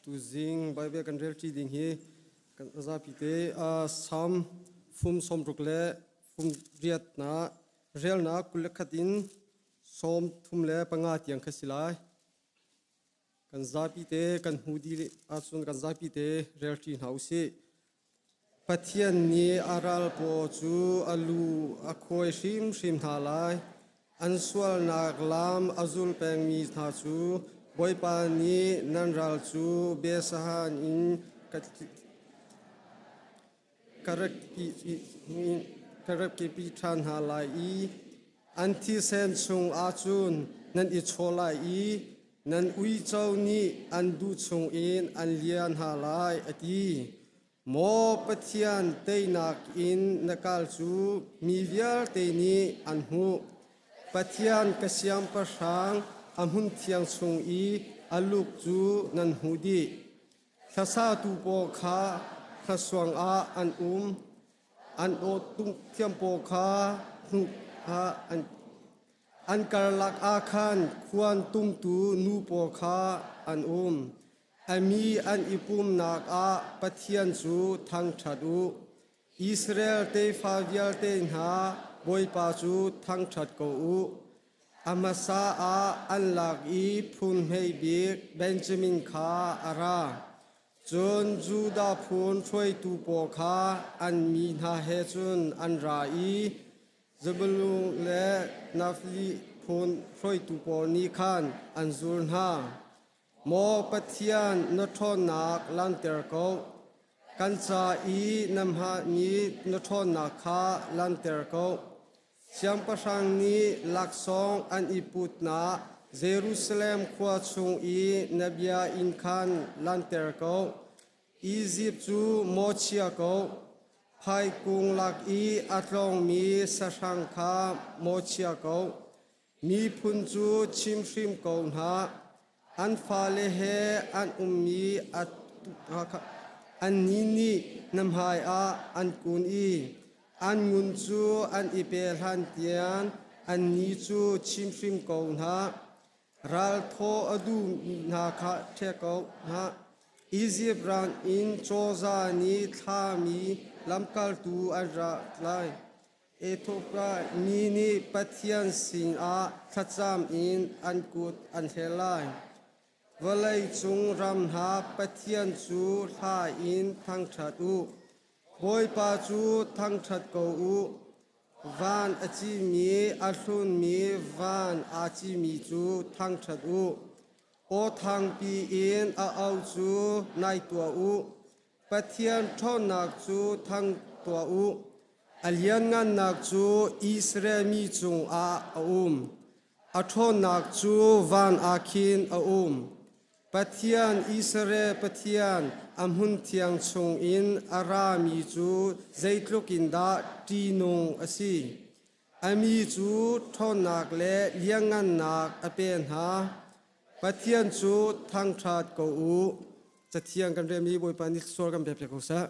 Speaker 10: tuzing Bible kan rel ṭi ding hi kan zapi te Salm fum 60 le fum riat na relnak 21 in 35 tiang kha si lai. Kan zapi te kan hmu dih ahcun kan zapi te rel ṭi hna u sih. Pathian nih a ral paw cu a lu a khuai hrimhrim hna lai. An sualnak lam a zul pengmi hna cu Bawipa nih nan ral cu biasahan in ka rak ṭhan hna lai i an thisen chungah cun nan i chaw lai i nan uico nih an duh chungin an lian hna lai, a ti. Maw Pathian, teinak in na kal cu mi vialte nih an hmuh. Pathian ka siangpahrang a hmunthiang chung i a luk cu nan hmuh dih. Hlasatu pawl kha hlasuang ah an um. An aw tung thiam pawl kha hnuh ah an an karlak ah khan khuan tumtu nu pawl kha an um. A mi an i pumnak ah Pathian cu thangṭhat u. Israel tefa vialte hna Bawipa cu thangṭhat ko u. A hmasa ah an lak i phun hmei bik Benjamin kha a ra. Cun Judah phun hruaitu pawl kha an mi hna he cun an ra i Zebulun le Naftali phun hruaitu pawl nih khan an zul hna. Maw Pathian, na ṭhawnnak langhter ko. Kan ca i na hmahmi na ṭhawnnak kha langhter ko. Siangpahrang nih laksawng an i putnak Jerusalem khua chung i na bia inn khan langhter ko. Izipt cu mawchia ko. Phaikung lak i a tlawngmi sahrang kha mawchia ko. Miphun cu chimhrim ko hna. An fale he an ummi annih nih na hmaiah an kun i an ngun cu an i pe hlan tiang annih cu chimhrim ko hna. Ral thaw a duhmi hna kha ṭhek ko hna. Izipt ram in cawza nih thlami lamkaltu an ra lai. Ethiopia mi nih Pathian sinah thlacam in an kut an hler lai. Vawleicung ram hna Pathian cu hla in thangṭhat u. Bawipa cu thangṭhat ko u. Van a cimi a hlunmi van aa cimi cu thangṭhat u. Aw thangpi in a au cu nai tuah u. Pathian ṭhawnnak cu thang tuah u. A lianngannak cu Israel mi cungah a um. A ṭhawnnak cu van ah khin a um. Pathian Israel Pathian a hmunthiang chungin a rami cu zeitluk in dah ṭihnung a si. A mi cu ṭhawnnak le lianngannak a pe hna. Pathian cu thangṭhat ko u. Cathiang kan relmi Bawipa nih sual kan pek piak ko seh.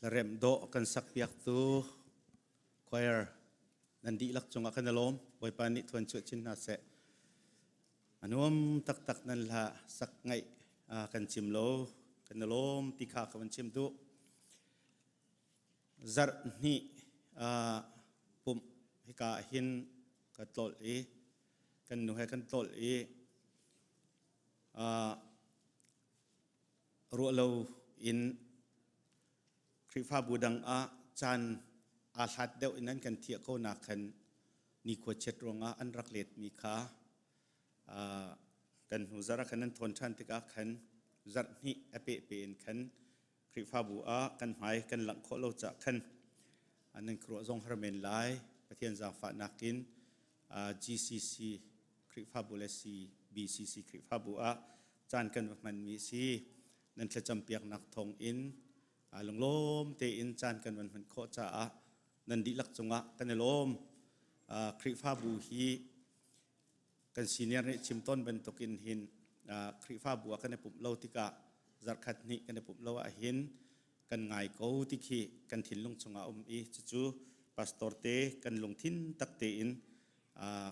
Speaker 8: Hlaremh dawh kan sakpiaktu choir nan dihlak cungah kan i lawm. Bawipa nih thuan chuah chin hna seh. A nuam taktak nan hla sak ngaih kan cim lo. Kan i lawm ti kha ka van chim duh. Zarh hnih pumh hika ah hin ka tlolh i kan nu he kan tlolh i ruah lo in Khrihfabu dang ah caan aa hlat deuh in an kan thiah ko nak khan nikhua chiat ruangah an rak letmi kha kan hnu zarh ah khan an thawn ṭhan tikah khan zarh hnih a pehpe in khan Khrihfabu ah kan hmai kan langh khawh lo cah khan nan khuaruah zong har men lai. Pathian zaangfahnak in GCC Khrihfabu le CBCC Khrihfabu ah caan kan va hmanmi si. Nan thlacam piaknak thawng in lunglawm tein caan kan van hman khawh caah nan dihlak cungah kan i lawm. Khrihfabu hi kan senior nih chim tawn bantukin hin Khrihfabu ah kan i pumh lo tikah zarhkhat hnih kan i pumh lo ahhin kan ngai ko ti khi kan thinlung chungah um i cucu pastor te kan lungthin tak tein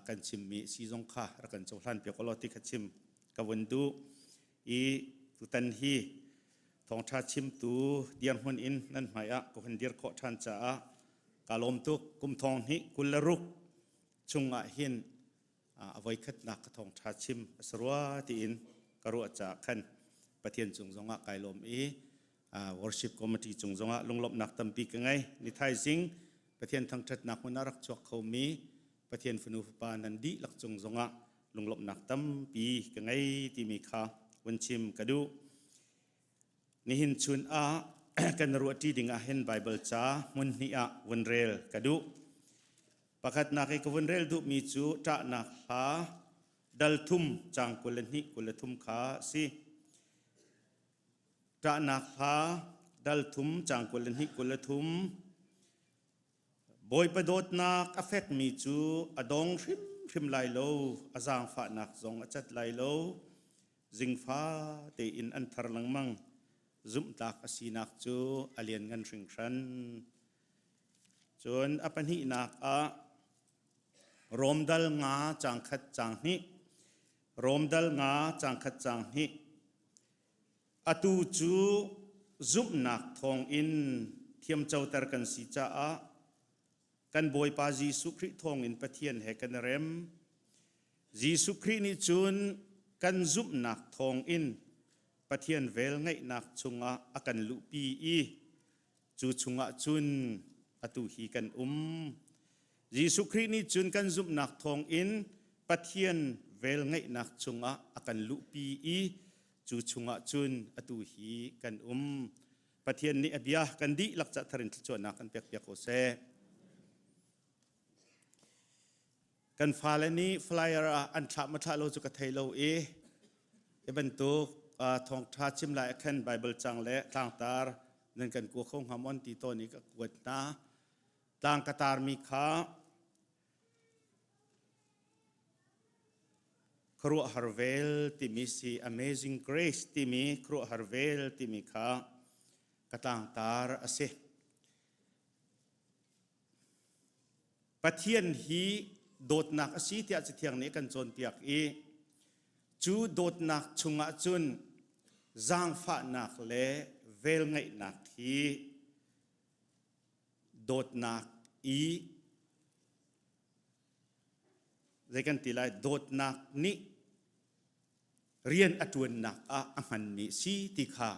Speaker 8: kan chimmi si zong kha rak kan cohlan piak law ti kha chim ka vun duh i tutan hi thawngṭha chimtu dirhmun in nan hmai ah ka hun dir khawh ṭhan caah ka lawm tuk. Kum thong hnih 26 chungah hin a voikhatnak ka thawngṭha chim a si rua tiin ka ruah caah khan Pathian cung zongah kai lawm i worship committee cung zongah lunglawmhnak tampi ka ngei. Ni thaizing Pathian thangṭhatnak hmun ah rak chuak khomi Pathian fanu fapa nan dihlak cung zongah lunglawmhnak tampi ka ngei timi kha vun chim ka duh. Nihin chun ah kan ruahṭi ding ah hin Baibal ca hmun hnih ah vun rel ka duh. Pakhatnak i ka vun rel duhmi cu ṭahnak hla dal thum caang 22 23 kha a si. Ṭahnak hla dal thum caang 22 23 Bawipa dawtnak a fekmi cu a dong hrimhrim lai lo, a zaangfahnak zong a cat lai lo. Zingfa tein an thar lengmang. Zumhtlak a sinak cu a lianngan hringhran. Cun a pahnihnak ah Rom dal nga caang khat caang hnih Rom dal nga caang khat caang hnih Atu cu zumhnak thawngin thiamcoter kan si caah kan Bawipa Jesuh Khrih thawngin Pathian he kan i rem. Jesuh Khrih nih cun kan zumhnak thawngin Pathian velngeihnak chungah a kan luhpi i Cu chungah cun atu hi kan um. Jesuh Khrih nih cun kan zumhnak thawngin Pathian velngeihnak chungah a kan luhpi i cu chungah cun atu hi kan um. Pathian nih a bia kan dihlak cah thar in thluachuahnak kan pekpiak ko seh. Kan fale nih flyer ah an thlah ma thlah lo cu ka thei lo i hi bantuk thawngṭha chim lai ah khan Bible cang le tlangtar nan kan kua kho hnga maw ti tawn i ka kuat hna. Tlang ka tarmi kha khuaruahhar vel timi si Amazing Grace timi khuaruahhar vel timi kha ka tlangtar a si. Pathian hi dawtnak a si tiah Cathiang nih a kan cawnpiak i cu dawtnak chungah cun zaangfahnak le velngeihnak hi dawtnak i zei kan ti lai dawtnak nih rian a ṭuannak ah a hmanmi si ti kha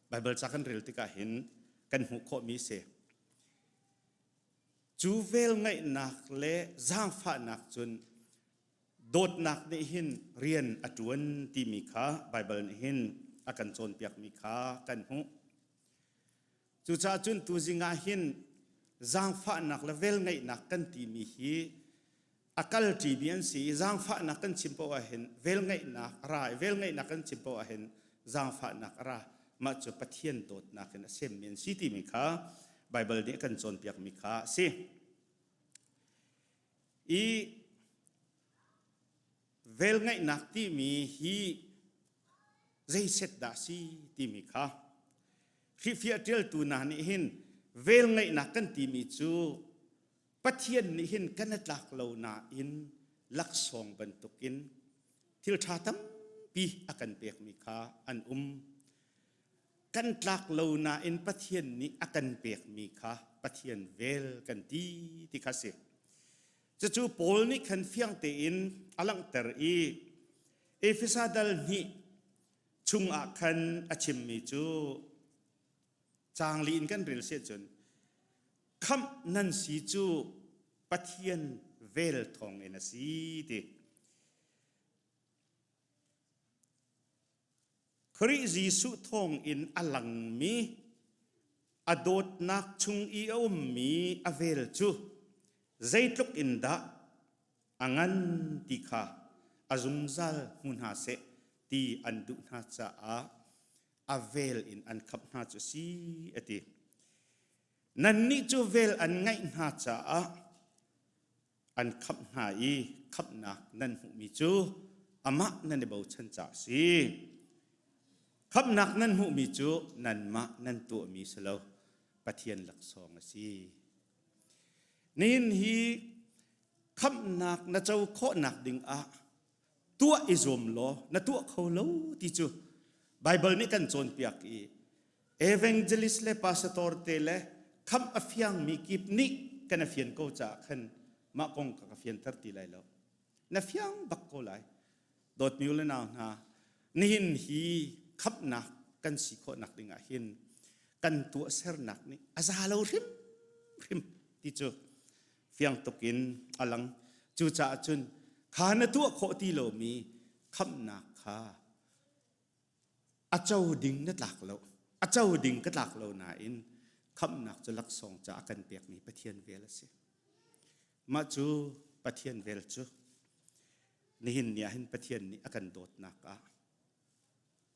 Speaker 8: Baibal ca kan rel tikah hin kan hmuh khawhmi si. Cu velngeihnak le zaangfahnak cun dawtnak nih hin rian a ṭuan timi kha Baibal nih hin a kan cawnpiakmi kha kan hmuh. Cucaah cun tuzing ah hin zaangfahnak le velngeihnak kan timi hi a kalṭimi an si i zaangfahnak kan chim paoh ahhin velngeihnak a ra i velngeihnak kan chim paoh ahhin zaangfahnak a ra. Mah cu Pathian dawtnak in a semmi an si timi kha Baibal nih a kan cawnpiakmi kha a si. I velngeihnak timi hi zeiset dah si timi kha Khrihfiah ṭialtu hna nih hin. Velngeihnak kan timi cu Pathian nih hin kan i tlak lo nain laksawng bantukin thil ṭha tampi a kan pekmi kha an um. Kan tlak lo nain Pathian nih a kan pekmi kha Pathian vel kan ti ti kha si. Cucu Paul nih khan fiang tein a langhter i Efesa dal hnih chungah khan a chimmi cu caangli in kan rel si ahcun khamh nan si cu Pathian vel thawngin a si ti. Khrih Jesuh thawngin a langmi a dawtnak chung i a ummi a vel cu zeitluk in dah a ngan ti kha a zungzal hmu hna seh ti an duh hna caah a vel in an khamh hna cu si a ti. Nannih cu vel an ngaih hna caah an khamh hna i khamhnak nan hmuhmi cu amah nan i bochan caah a si. Khamhnak nan hmuhmi cu nanmah nan tuahmi si lo, Pathian laksawng a si. Nihin hi khamhnak na co khawhnak ding ah tuah i zuam law na tuah kho lo ti cu Baibal nih kan cawnpiak i evangelist le pastor te le khamh a fiangmi kip nih kan a fian ko caah khan mah kong ka ka fianter ti lai lo. Na fiang bak ko lai. Dawtmi u le nau hna, nihin hi khamhnak kan si khawhnak ding ah hin kan tuahsernak nih a za lo hrimhrim ti cu fiang tuk in a lang. Cucaah cun kha na tuah khawh ti lomi khamhnak kha a co ding na tlak lo. A co ding ka tlak lo nain khamhnak cu laksawng ca a kan pekmi Pathian vel a si. Mah cu Pathian vel cu nihin ni ah hin Pathian nih a kan dawtnak ah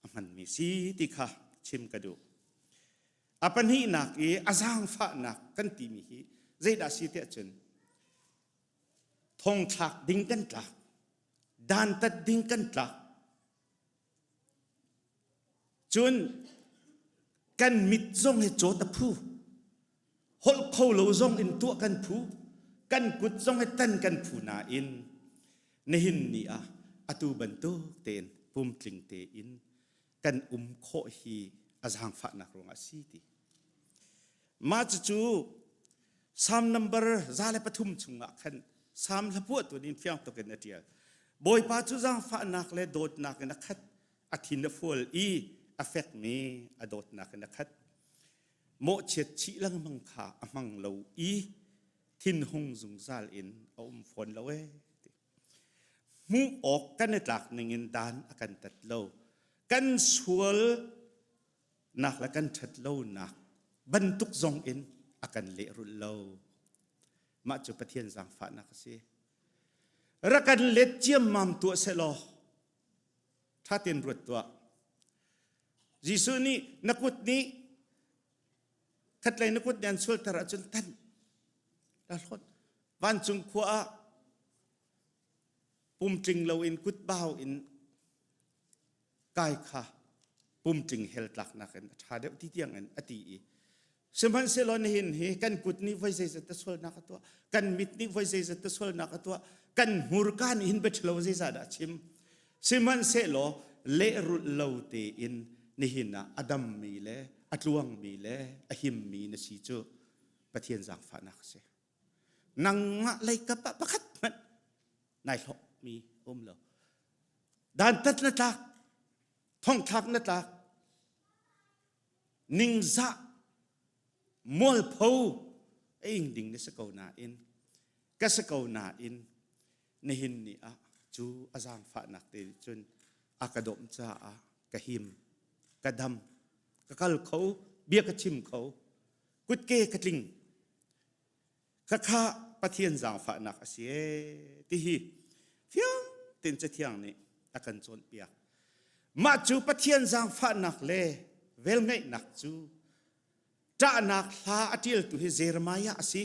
Speaker 8: a hmanmi si ti kha chim ka duh. A pahnihnak i a zaangfahnak kan timi hi zeidah si tiah cun thongthlak ding kan tlak, dantat ding kan tlak, cun kan mit zong hi cawt a phu, holh kho lo zong in tuah kan phu, kan kut zong hi tan kan phu nain nihin ni ah atu bantuk tein pumtling tein kan um khawh hi a zaangfahnak ruangah a si ti. Mah cucu Psalm number 103 chungah khan Psalm hlapuah tu nih fiang tuk in a ṭial. Bawipa cu zaangfahnak le dawtnak in a khat, a thin a fual i a fekmi a dawtnak in a khat. Mawhchiat chih lengmang kha a hmang lo i thinhung zungzal in a um fawn lo ee. Hmuh awk kan i tlak ningin dan a kan tat lo. Kan sual nak le kan ṭhat lonak bantuk zong in a kan lehrulh lo. Mah cu Pathian zaangfahnak a si. Rak kan let ciammam tuah sehlaw ṭha tein ruat tuah. Jesuh nih na kut nih khatlei na kut nih an sualter ahcun tan la hlawt. Vancung khua ah pumtling loin kutbau in kai kha pumtling hell tlaknak in a ṭha deuh ti tiang in a ti i sihmanhsehlaw nihin hi kan kut nih voi zeizat te sualnak a tuah kan mit nih voi zeizat te sualnak a tuah kan hmurka nih hin biaṭhalo zeizah dah a chim sihmanhsehlaw lehrulh lo tein nihin ah a dammi le a tluangmi le a himmi na si cu Pathian zaangfahnak a si nangmah leikap ah pakhat hmanh nai hlawkmi um lo dantat na tlak thongthlak na tlak ningzah mualpho a ing ding na si ko nain ka si ko nain nihin ni ah cu a zaangfahnak te cun a ka dawm caah ka him ka dam ka kal kho bia ka chim kho kutke ka tling Khakha Pathian zaangfahnak a si ee tihi fiang tein Cathiang nih a kan cawnpiak. Mah cu Pathian zaangfahnak le velngeihnak cu ṭahnak hla a ṭialtu hi Jeremiah a si.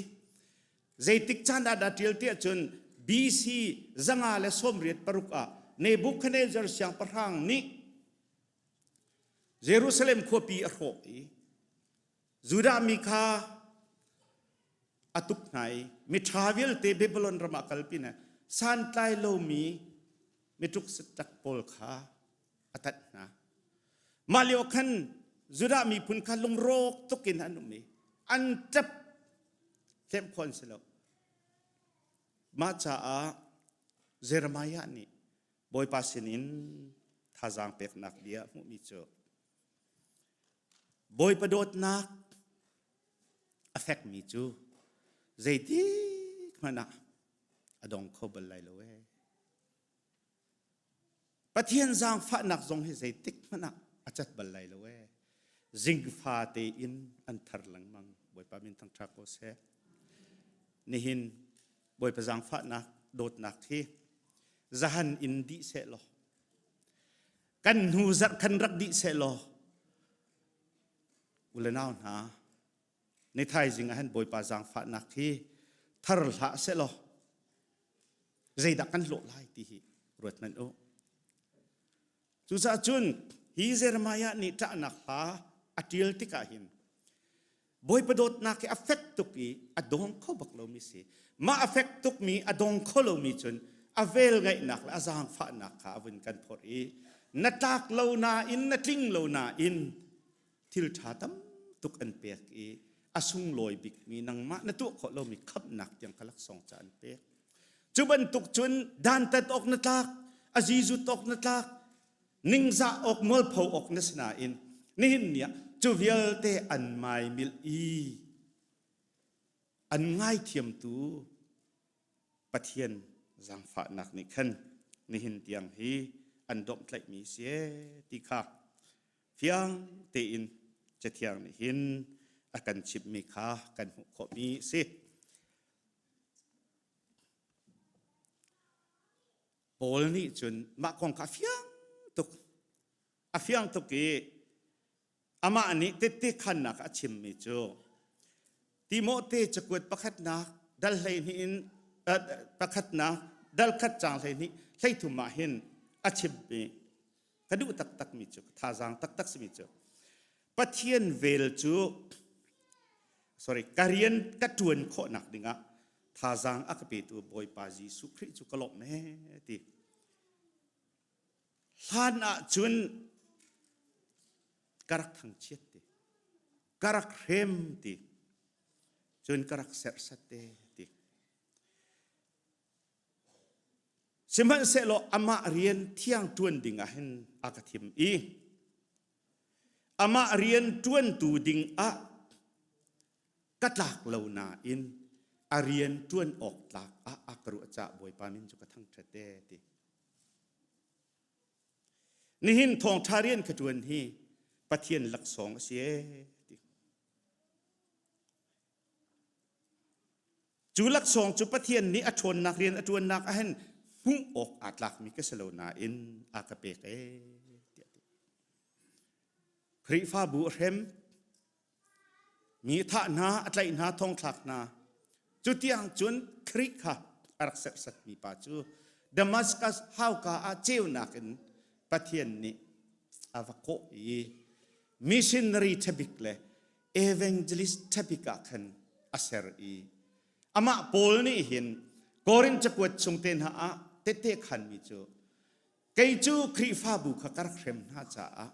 Speaker 8: Zeitik caan ah dah ṭial tiah cun BC 186 ah Nebuchadnezzar siangpahrang nih Jerusalem khuapi a hrawh i Judah mi kha a tuk hna i miṭha vialte Babylon ram ah kalpi hna santlai lomi miṭuk sitak pawl kha a tanh hna. Mah lio khan Judah miphun kha lungrawk tuk in an um i an ṭap hlemh khawh an si lo. Mah caah Jeremiah nih Bawipa sinin thazaang peknak bia a hmuhmi cu Bawipa dawtnak a fekmi cu zeitik hmanh ah a dong kho bal lai lo ee. Pathian zaangfahnak zong hi zeitik hmanh ah a cat bal lai lo ee. Zingfa tein an thar lengmang. Bawipa min thangṭha ko seh. Nihin Bawipa zaangfahnak dawtnak hi zahan in dih seh law kan hnu zarh khan rak dih seh law u le nau hna ni thaizing ah hin Bawipa zaangfahnak hi thar hlah seh law zeidah kan hlawh lai ti hi ruat hmanh u. Cucaah cun hi Jeremiah nih ṭahnak hla a ṭial tikah hin Bawipa dawtnak hi a fek tuk i a dong kho bak lomi si. Mah a fek tukmi a dong kho lomi cun a vel ngaihnak le a zaangfahnak kha a vun kan phorh i na tlak lo nain na tling lo nain thil ṭha tam tuk an pek i a sunglawi bikmi nangmah na tuah khawh lomi khamhnak tiang kha laksawng ca an pek. Cu bantuk cun dantat awk na tlak, a zizut awk na tlak, ningzah awk mualpho awk na si nain nihin ni ah cu vialte an maimilh i an ngaithiamtu Pathian zaangfahnak nih khan nihin tiang hi an domhtlaihmi si ti kha fiang tein Cathiang nih hin a kan chimhmi kha kan hmuh khawhmi a si. Paul nih cun mah kong kha a fiang tuk. A fiang tuk i amah nih tette khannak a chimmi cu Timote cakuat pakhatnak dal 12 in pakhatnak dal khat caang 12 13 ah hin a chimmi ka duh taktakmi cu thazaang taktak simi cu Pathian vel cu sorry ka rian ka ṭuan khawhnak dingah thazaang a ka petu Bawipa Jesuh Khrih cu ka lawmh ee ti hlan ah cun ka rak thangchiat ti ka rak hrem ti cun ka rak serhsat te ti sihmanhsehlaw amah rian thiang ṭuan ding ah hin a ka thim i amah rian ṭuantu ding ah ka tlak lo nain a rian ṭuan awk tlak ah a ka ruah caah Bawipa min cu ka thangṭhat ee ti. Nihin thawngṭha rian ka ṭuan hi Pathian laksawng a si ee ti. Cu laksawng cu Pathian nih a ṭhawnnak rian a ṭuannak ah hin hmuh awk aa tlakmi ka si lo nain a ka pek ee tiah ti. Khrihfabu a hrem Mi thah hna, a tlaih hna, thongthlak hna. Cutiang cun Khrih kha a rak serhsatmi pa cu Damascus hauka ah ceunak in Pathian nih a va kawh i missionary ṭhabik le evangelist ṭhabik ah khan a ser i amah Paul nih hin Korin cakuat chung te hna ah tehte khanmi cu Kei cu Khrihfabu kha ka rak hrem hna caah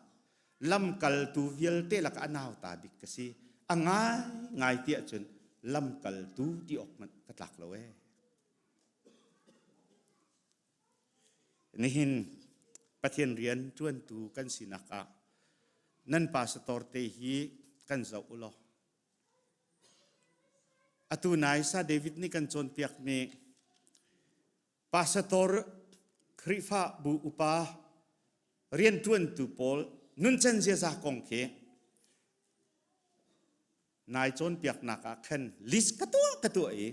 Speaker 8: lamkaltu vialte lakah a nauta bik ka si. A ngaingai ti ahcun lamkaltu ti awk hmanh ka tlak lo ee. Nihin Pathian rian ṭuantu kan sinak ah nan pastor te hi kan zoh u law atu nai sa David nih kan cawnpiakmi Pastor Khrihfabu upa rianṭuantu pawl nuncan ziaza kong khi nai cawnpiaknak ah khan list ka tuah ka tuah i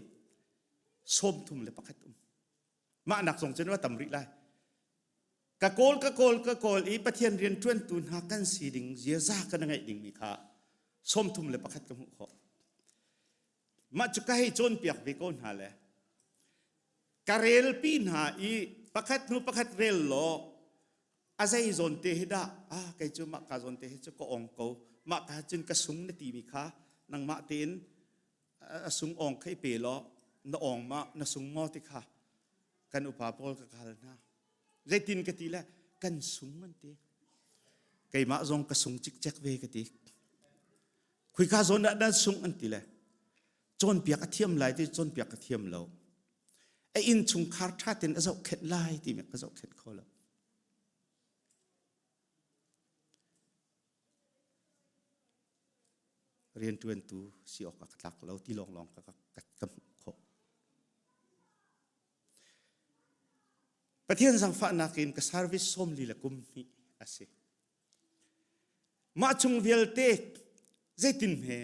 Speaker 8: 31 um. Mah nak zong cun va tam rih lai. Ka kawl ka kawl ka kawl i Pathian rianṭuantu hna kan si ding ziaza kan ngeih dingmi kha 31 ka hmuh khawh. Mah cu ka hei cawnpiak ve ko hna le ka relpi hna i pakhat hnu pakhat rel law a zei zawn te hi dah ah kei cu mah ka zawn te hi cu ka ong ko mah ka cun ka sung na timi kha nangmah tein. A sung ong kha i pe law na ong ma na sung maw ti kha kan upa pawl ka hal hna. Zeitin ka ti le kan sung an ti. Keimah zong ka sung cikcek ve ka ti. Khuika zawn ah dan sung an ti le cawnpiak a thiam lai ti cawnpiak ka thiam lo. A inn chungkhar ṭha tein a zohkhenh lai ti mi ka zohkhenh kho lo. Rianṭuantu si awk ah ka tlak lo ti lawnglawng ka, ka, ka hmuh khawh. Pathian zangfahnak in ka service sawmli le kum hnih a si. Mah chung vialte zeitin hme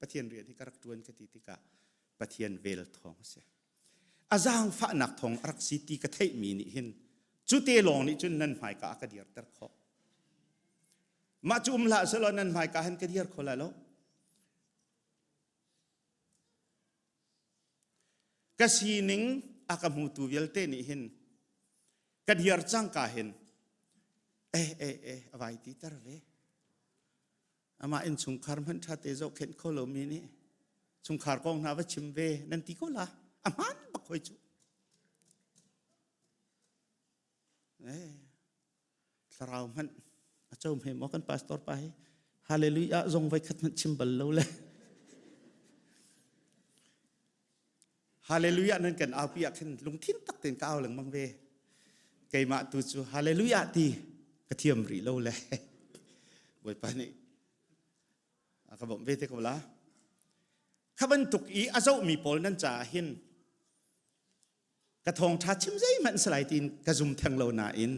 Speaker 8: Pathian rian hi ka rak ṭuan ka ti tikah Pathian vel thawng a si. A zaangfahnak thawng a rak si ti ka theihmi nih hin cu te lawng nih cun nan hmaika a ka dirter khawh. Mah cu um hlah selaw nan hmaika han ka dir kho lai lo. Ka sining a ka hmutu vialte nih hin ka dir cangka hin eh eh eh a vai ti ter ve. Amah innchungkhar hmanh ṭha te zohkhenh kho lomi nih chungkhar kong hna va chim ve nan ti ko la. A hmaan bak hoi cu. Eh, thlarau hmanh a co hme maw kan pastor pa hi hallelujah zong voi khat hmanh chim bal lo le hallelujah nan kan aupi ah khin lungthin tak tein ka au lengmang ve keimah tu cu hallelujah ti ka thiam rih lo le bawipa nih a ka bawmh ve te ko la kha bantuk i a zohmi pawl nan caah hin Ka thawngṭha chim zeihmanh si lai tiin ka zum theng lo nain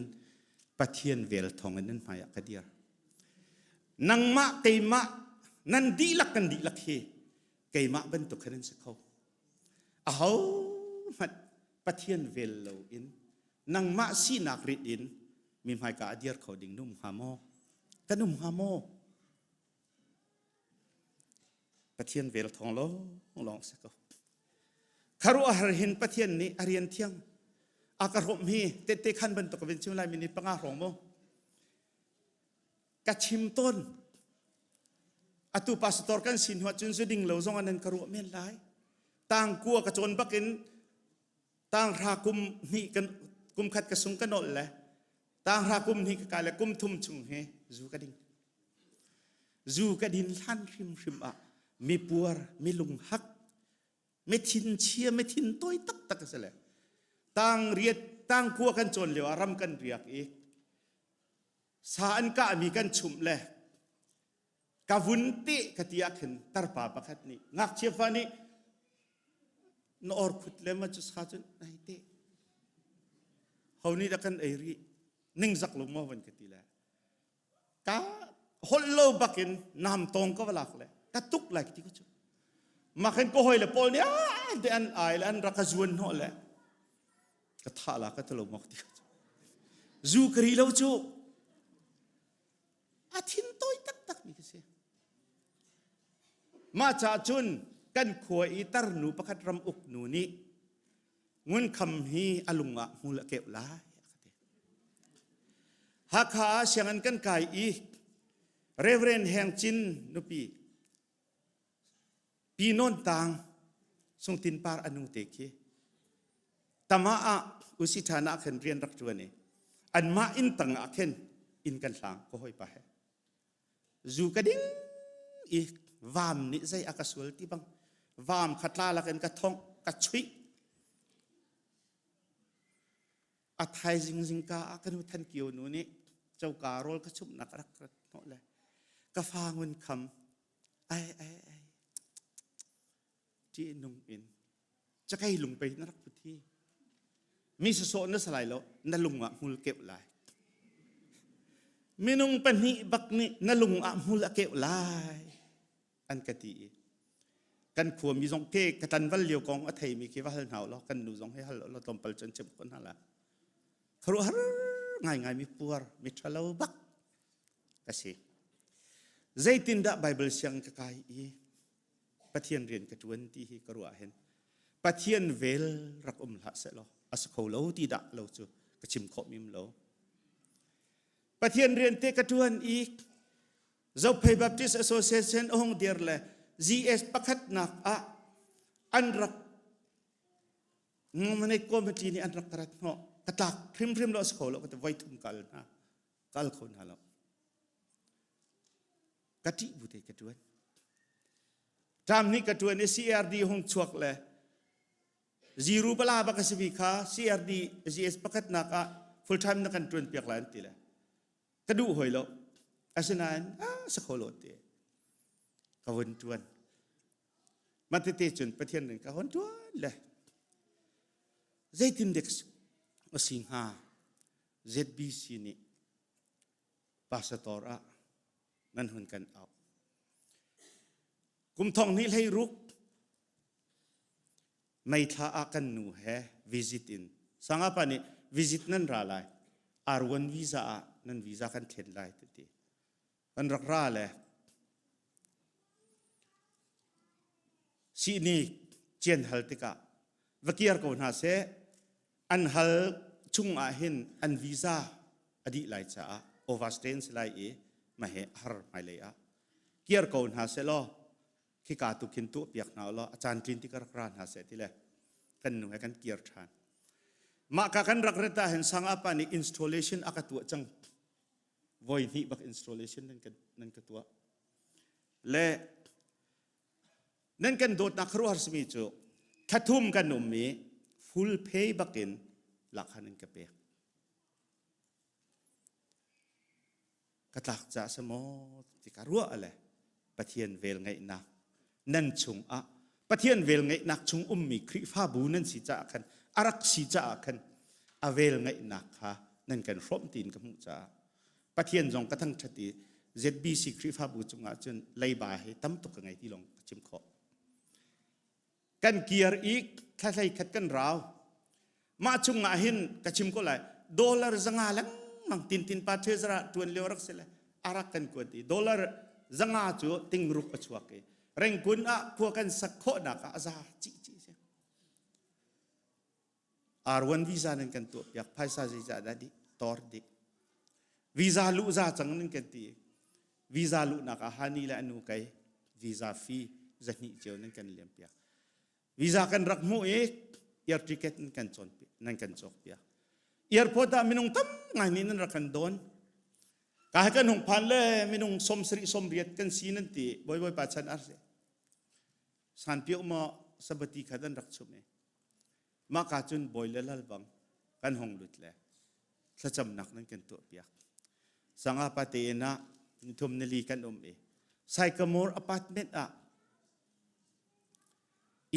Speaker 8: Pathian vel thawngin nan hmaiah ka dir. Nangmah keimah nan dihlak kan dihlak hi keimah bantuk khan nan si kho. Aho hmanh Pathian vel loin nangmah sinak rit in mi hmaika a dir kho ding na um hnga maw? Kan um hnga maw? Pathian vel thawng lawng lawng si ko. Kharuahhar hin Pathian nih a rian thiang a ka hrawmh hi tette khan bantuk vin chim lai minute panga hrawng mu. Ka chim tawn. Atu pastor kan sin hnuah cun zu ding lo zong an ka ruah men lai. Tangkua ka cawn bakin tanghra kum hnih kan kum khat ka sung ka nolh le tanghra kum hnih ka kai le kum thum chung hi zu ka ding. Zu ka din hlan hrimhrim ah mi puar, mi lunghak, mi thinchia, mi thin tawi taktak a si le. Tang riat, tang kua kan cawn lio ah ram kan riak i sa an kahmi kan chumh le ka vun te ka ti ah khin tarpa pakhat nih ngakchia fa nih na or khut le ma cu sa cun ai te ho nih dah kan ei rih ningzak lo maw van ka ti le Ka holh lo bakin nam tawng ka va lak le ka tuk lai ti ko cu. Makhin ko hoi le pawl nih ah te an ai le an rak ka zuan hnawh le ka thah la ka talo mok ti ko cu. Zu ka ri lo cu a thin tawi taktak mi ka si. Mah caah cun kan khua i tarnu pakhat ram uk nu nih Ngunkham hi a lung ah hmul a keuh lai a ka ti. Hakha ah sianginn kan kai i Reverend Heng Cin nupi Pi Nawn Tang Sungtin Par a nu te khi tama ah usi ṭhan ah khin rian rak ṭuan i anmah inn tang ah khin inn kan hlang ka hawipa he Zu ka ding i vam nih zei a ka sual ti bang vam kha tla lakin ka thongh ka chuih a thaizing zingka ah ka nu than kio nu nih coka rawl ka chumhnak rak rat hnawh le ka fa ngun kham ai ai ai ṭih nung in cakei lung pei na rak put hi mi sasawh na salai lo na lung ah hmul keuh lai minung pahnih bak nih na lung ah hmul a keuh lai an ka ti i kan khua mi zong ke ka tlanval lio kong a theimi khi va hal hna law kan nu zong he hal law tlawmpal cun chim ko hna la khuaruahhar ngaingai mi puar mi ṭhalo bak ka si zeitindah Bible siang ka kai i Pathian rian ka ṭuan ti hi ka ruah hin Pathian vel rak um hlah sehlaw a si kho lo ti dah lo cu ka chim khawh mim lo. Pathian rian te ka ṭuan i Zophei Baptist Association a hung dir le GS pakhatnak ah. An rak nominate committee nih an rak ka rat hnawh. Ka tlak hrimhrim lo a si kho lo ka ti voi thum kal hna. Kal kho hna lo. Ka ṭih bu te ka ṭuan. Ṭam nih ka ṭuan i CRD hung chuak le Ziru bala bak a simi kha CRD GS pakhatnak ah full time na kan ṭuan piak lai an ti le ka duh hoi lo. Asinain ah sa kho lo ti ka vun ṭuan. Mah tete cun Pathian rin ka hon ṭuan le zeitin dek a si hnga ZBC nih pastor ah nan hun kan auh. Kum thong hnih hlei ruk May thla ah kan nu he visit in sangapa nih visit nan ra lai R1 visa ah nan visa kan thlen lai ti kan rak ra le sihni cian hal tikah va kiar ko hna seh an hal chung ah hin an visa a dih lai caah overstay si lai i mahe har hmailei ah kiar ko hna seh law khika tu khin tuah piak hna law a caan tlin ti ka rak ra hna seh ti le kan nu he kan kir ṭhan mah ka kan rak ret ah hin sang apa nih installation a ka tuah cang voi hnih bak installation nan kan nan ka tuah le nan kan dawtnak khuaruahhar simi cu thlathum kan um i full pay bakin lakhan in ka pek ka tlak ca sa maw ti ka ruah le Pathian vel ngeihnak nan chungah Pathian vel ngeihnak chung ummi Khrihfabu nan si caah khan a rak si caah khan a vel ngeihnak kha nan kan hrawmh tiin ka hmuh caah Pathian zong ka thangṭhat i ZBC Khrihfabu cungah cun leiba hi tam tuk ka ngei ti lawng ka chim khawh. Kan kir i thlahlei khat kan rau. Mah chungah hin ka chim ko lai dollar zanga lengmang tintin pa treasurer tuan lio rak si le arak kan kuat i dollar zanga cu tingruk a chuak i rengkun ah khua kan sak khawhnak ah a za ci ci si. R1 visa nan kan tuah piak phaisa zeizah dah dih tor dih visa luh za cang nan kan ti visa luhnak ah hani le anu kai visa fee zahnih cio nan kan liam piak visa kan rak hmuh i air ticket nan kan cawn nan kan cawk piak airport ah minung tam ngai nih nan rak kan don ka kan hung phan le minung som sarih som riat kan si nan ti boi boi pa chan ar se san pio ma sabati kha dan rak chum e Mahka cun bawi le lal bang kan hong lut le thlacamnak nan kan tuahpiak. Sanga pate inn ah nithum nili kan um i Sycamore apartment ah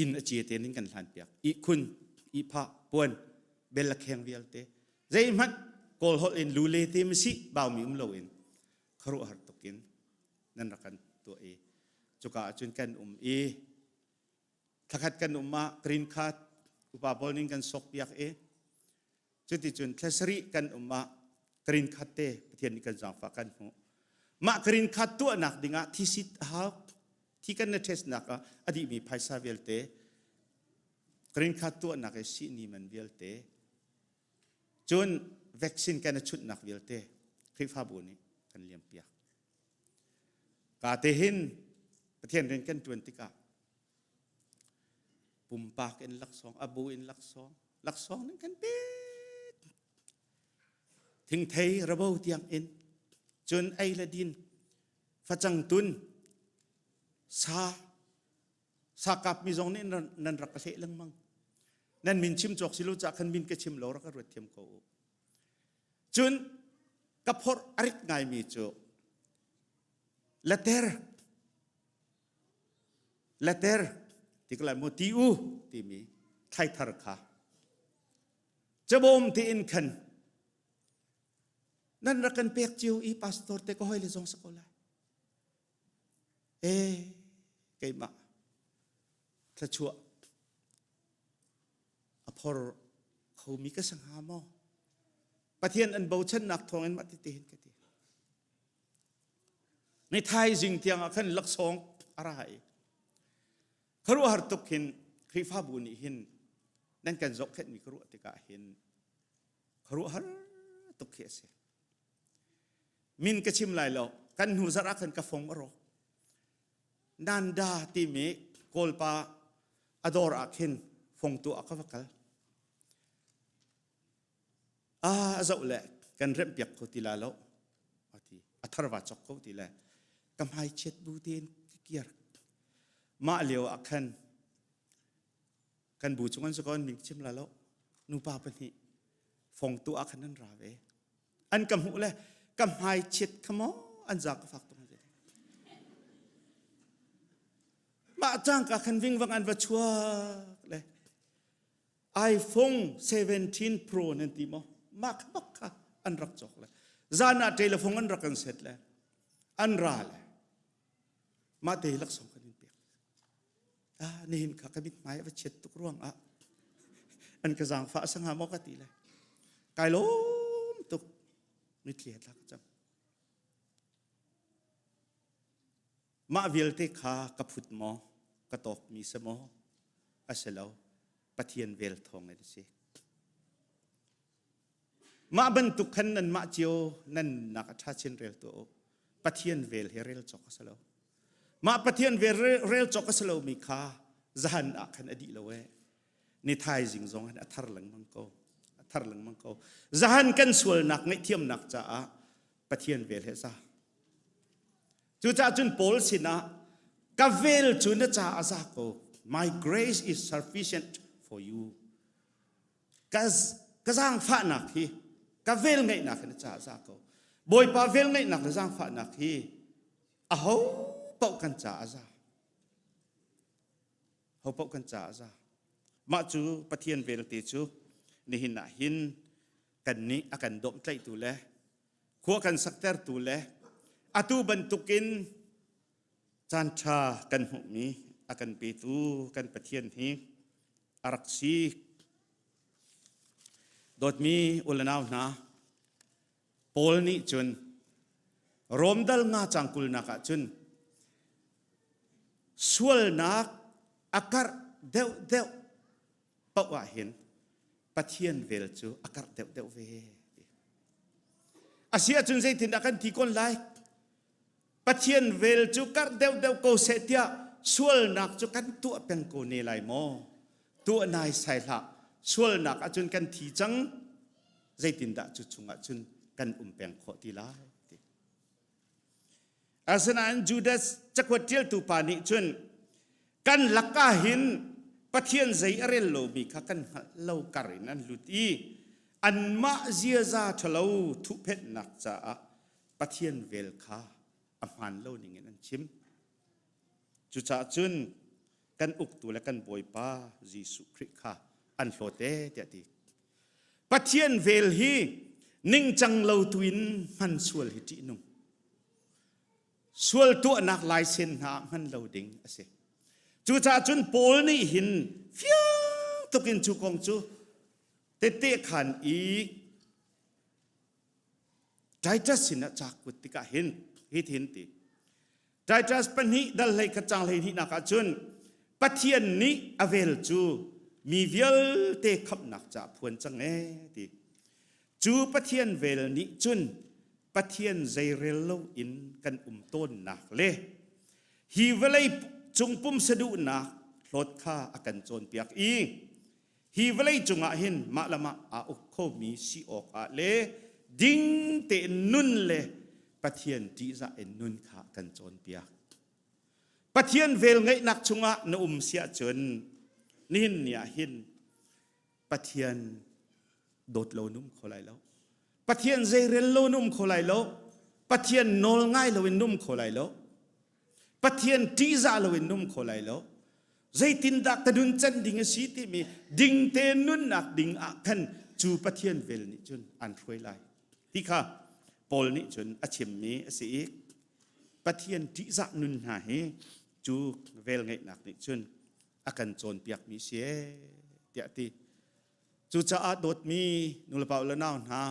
Speaker 8: inn a cie te nin kan hlan piak. Ihkhun, ihphah, puan, bel le kheng vialte zeihmanh kawl holh in lule te masi baumi um loin khuaruahhar tukin nan rak kan tuah i cuka ahcun kan um i Thlakhat kan um ah green card upa pawl ning kan sok piak i cuticun thla sarih kan um ah green card te Pathian nih kan zaangfah kan hmuh. Mah green card tuahnak dingah thisit a hau. Thi kan na test nak ah a dihmi phaisa vialte green card tuahnak i sihni man vialte cun vaccine kan i chunhnak vialte Khrihfabu nih kan liam piak. Ka te hin Pathian rian kan ṭuan tikah pumpak in laksawng, a bu in laksawng, laksawng nan kan pek. Thingthei rabo tiang in cun ei le din facang tun sa sa kap mi zong nih nan rak ka hleh lengmang nan min chim cawk si lo ca khan min ka chim lo rak ka ruat thiam ko u Cun ka phorh a rit ngaimi cu later later ti ko lai mu ti u timi thlaithar kha cabawm tein khan nan rak kan pek cio i pastor te ka hoi le zong sa ko lai e keimah thluachuah a phor khomi ka si hnga maw? Pathian an bochannak thawngin mah ti hin ka ti. Ni thaizing tiang ah khan laksawng a ra i khuaruahhar tuk hin Khrihfabu nih hin nan kan zohkhenhmi ka ruah tikah hin khuaruahhar tuk khi a si. Min ka chim lai lo kan hnu zarh ah khan ka fong a rawk. Nanda timi Kawlpa. A dawr ah khin fongtu ah ka va kal. A zoh le kan remh piak kho ti la lo. A ti. A thar va chok ko ti le ka hmai chiat bu tein ka kiar. Mah lio ah khan kan bu chung an si ko an min chim la lo. Nupa pahnih fongtu ah khan an ra ve. An ka hmuh le ka hmai chiat kha maw an zaang ka fak tuk. Mah cangka khan vingvang an va chuak le iPhone 17 Pro nan ti maw? Mah kha bak kha an rak cawk le zan ah telephone an rak kan set le an ra le mah te laksawng kan in pek. Ah nihin kha ka mithmai a va chiat tuk ruang ah an ka zaangfah sanga maw ka ti le kai lawm tuk mitthli he thla ka cam. Mah vialte kha ka phut maw? Ka tawkmi si maw? A si lo. Pathian vel thawng in a si. Mah bantuk khan nanmah cio nan nunnak a ṭha chin rel tuah u. Pathian vel hi rel cawk a si lo. Mah Pathian vel rel cawk a si lomi kha zahan ah khan a dih lo ee. Ni thaizing zong hin a thar lengmang ko. A thar lengmang ko. Zahan kan sualnak ngaihthiamnak caah Pathian vel he za. Cucaah cun Paul sinah ka vel cu na ca a za ko. My grace is sufficient for you. Ka, ka zaangfahnak hi, ka vel ngeihnak hi na ca a za ko. Bawipa vel ngeihnak le zaangfahnak hi aho paoh kan ca a za. Ho paoh kan ca a za. Mah cu Pathian velte cu nihin ah hin kannih a kan dawmhtlaihtu le khua kan saktertu le atu bantukin caanṭha kan hmuhmi a kan petu kan Pathian hi a rak si. Dawtmi u le nau hna, Paul nih cun Rom dal nga cang kulnak ah cun sualnak a karh deuhdeuh paoh ah hin Pathian vel cu a karh deuhdeuh ve. A si ahcun zeitindah kan ti kon lai? Pathian vel cu karh deuhdeuh ko seh tiah sualnak cu kan tuah peng ko ne lai maw? Tuah nai sai hlah. Sualnak ahcun kan thi cang. Zeitindah cu chungah cun kan um peng khawh ti lai? Ti. Asinain Judas cakuat ṭialtu pa nih cun kan lakah hin Pathian zei a rel lomi kha kan hngalh lo kar in an lut i anmah ziaza ṭhalo thuhphenhnak caah Pathian vel kha a hmaan lo ningin an chim. Cucaah cun kan uktu le kan Bawipa Jesuh Khrih kha an hlawt ee tiah a ti. Pathian vel hi ningcang lo tuin hman sual hi ṭihnung. Sual tuahnak laisen hna ah hman lo ding a si. Cucaah cun Paul nih hin fiang tukin cu kong cu tette khan i Titus sin ah ca kut tikah hin hithin ti. Titus pahnih dal hlei khat cang hlei hnihnak ah cun Pathian nih a vel cu mi vialte khamhnak caah phuan cang ee ti. Cu Pathian vel nih cun Pathian zeirel lo in kan um tawnnak le hi vawlei cung pumsa duhnak hlawt kha a kan cawnpiak i hi vawlei cungah hin mah le mah aa uk khomi si awkah le ding tein nun le Pathian ṭihzah in nun kha kan cawnpiak. Pathian velngeihnak chungah na um si ahcun nihin ni ah hin Pathian dawt lo num kho lai lo. Pathian zeirel lo num kho lai lo. Pathian nawl ngai lo in num kho lai lo. Pathian ṭihzah lo in num kho lai lo. Zeitindah ka nun can ding a si timi dingte nunnak ding ah khan cu Pathian vel nih cun an hruai lai. Ti kha Paul nih cun a chimmi a si i Pathian ṭihzah nun hna hi cu vel ngeihnak nih cun a kan cawnpiakmi si ee tiah ti. Cucaah dawtmi nulepa le nau hna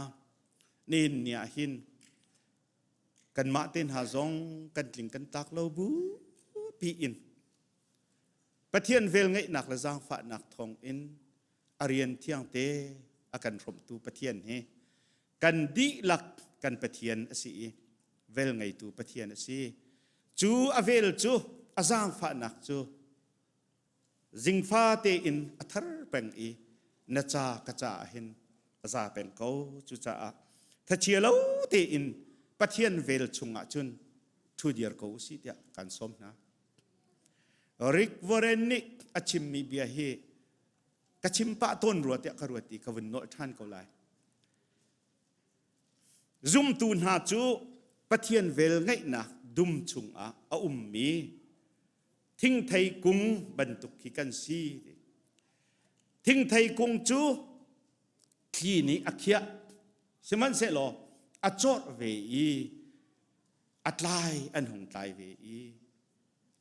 Speaker 8: nihin ni ah hin kanmah te hna zong kan tling kan tlak lo bu piin Pathian velngeihnak le zaangfahnak thawngin a rian thiang te a kan hrawmhtu Pathian hi kan dihlak kan Pathian a si i velngeitu Pathian a si. Cu a vel cu a zaangfahnak cu. Zingfa tein a thar peng i na ca ka ca ah hin a za peng ko. Cucaah thachia lo tein Pathian vel chungah cun ṭhu dir ko usih tiah kan sawm hna. Rick Warren nih a chimmi bia hi ka chim pah tawn rua tiah ka ruat i ka vun nolh ṭhan ko lai. Zumtu hna cu Pathian vel ngeihnak dum chungah a ummi thingthei kung bantuk khi kan si. Thingthei kung cu thli nih a khiah, sihmanhsehlaw a cawrh ve i a tlai an hung tlai ve i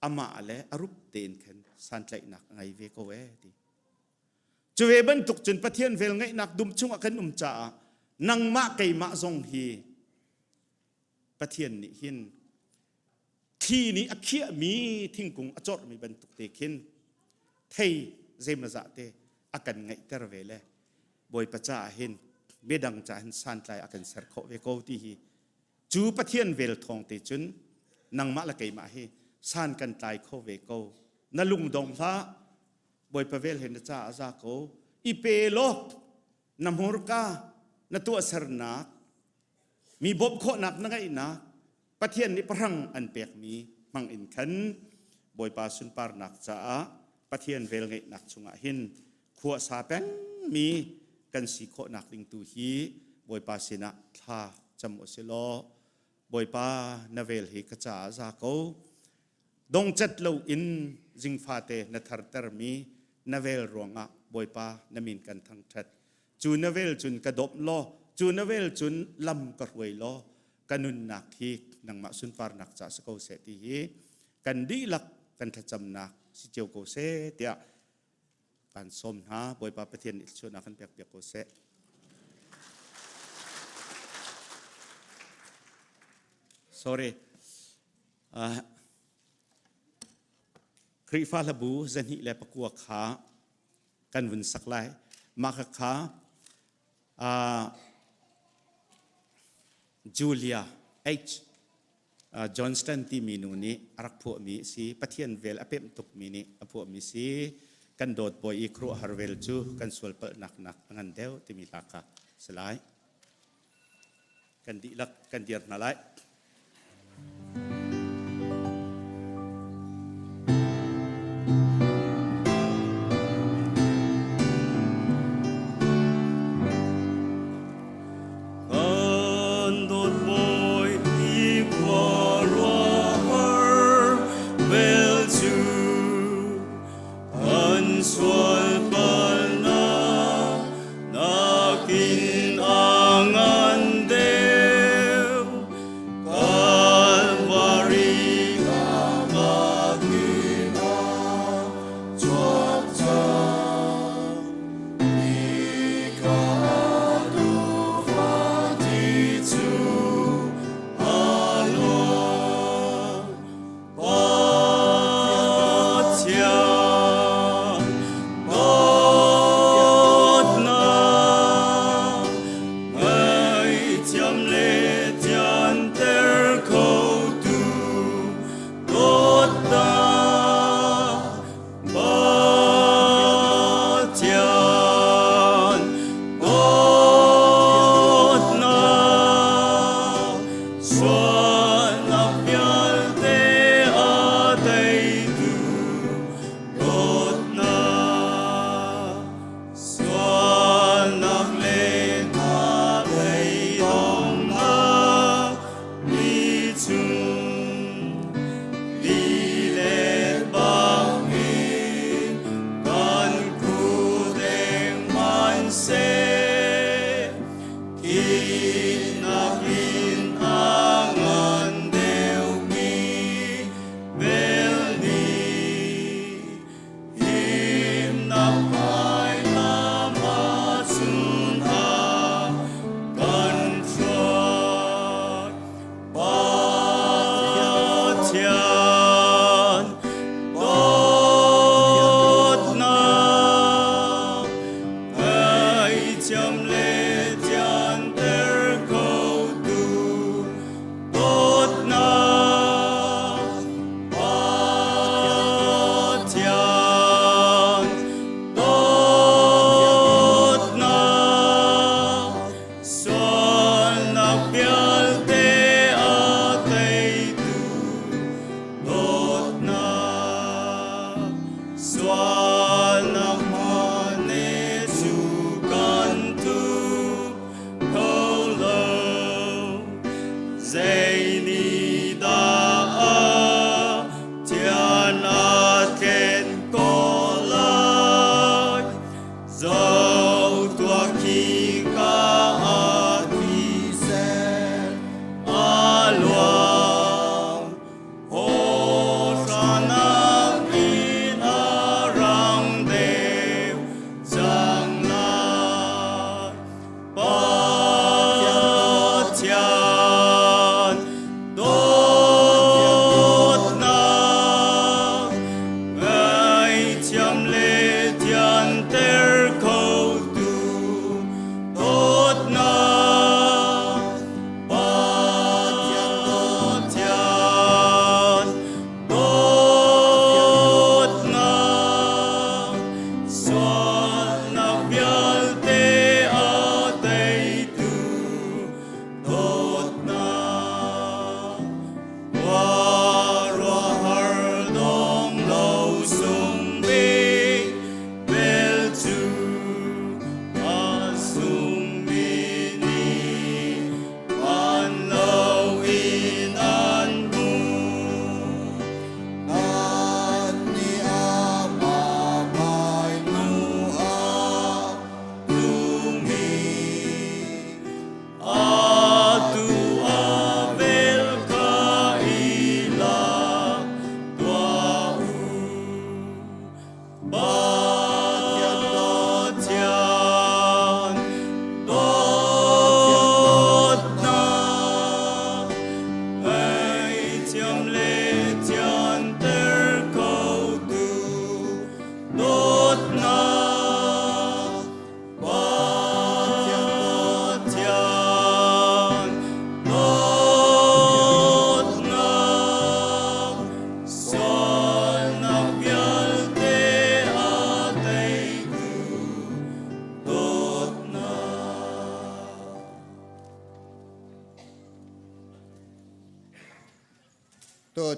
Speaker 8: amah le a rup tein khan santlaihnak a ngei ve ko ee ti. Cu ve bantuk cun Pathian velngeihnak dum chungah kan um caah nangmah keimah zong hi Pathian nih hin thli nih a khiahmi thingkung a corhmi bantuk te khin thei zeimazah te a kan ngeihter ve le Bawipa caah hin midang caah hin santlai a kan ser khawh ve ko ti hi cu Pathian vel thawng te cun nangmah le keimah hi san kan tlai kho ve ko. Na lungdong hlah. Bawipa vel he na ca a za ko. I pe law na hmurka na tuahsernak mi bawmh khawhnak na ngeihnak Pathian nih pahrang an pekmi hmang in khan Bawipa sunparnak caah Pathian velngeihnak chungah hin khua sa pengmi kan si khawhnak ding tu hi Bawipa sinah thla cam u si law Bawipa na vel hi ka caah za ko. Dongcat loin zingfate na thartermi na vel ruangah Bawipa na min kan thangṭhat. Cu na vel cun ka dawmh law, cu na vel cun lam ka hruai law, ka nunnak hi nangmah sunparnak ca si ko seh ti hi kan dihlak kan thlacamnak si cio ko seh tiah kan sawm hna. Bawipa Pathian nih thluachuahnak kan pekpiak ko seh. Sorry. Khrihfa hlabu 209 kha kan vun sak lai. Mah kha Julia H. Johnston timi nu nih a rak phuahmi a si. Pathian vel a pemh tukmi nih a phuahmi si. Kan dawt bawi i khuaruahhar vel cu kan sual palhnak nak a ngan deuh timi hla kha si lai. Kan dihlak kan dir hna lai.
Speaker 9: Kan dawt bawi i khuaruahhar vel cu kan sual palnak nakin a ngan deuh.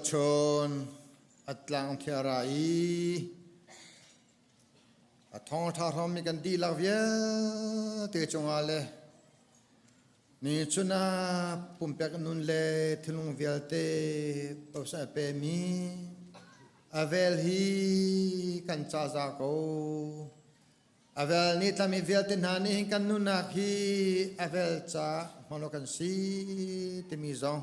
Speaker 1: Tuchun a tlang thiara i a thawngṭha hrawmmi kan dihlak vialte cungah le ni chun ah pumpek nun le thinlung vialte pausa a pemi a vel hi kan ca za ko. A vel nih tlami vialte hna nih hin kan nunnak hi a vel ca hman awk kan si timi zong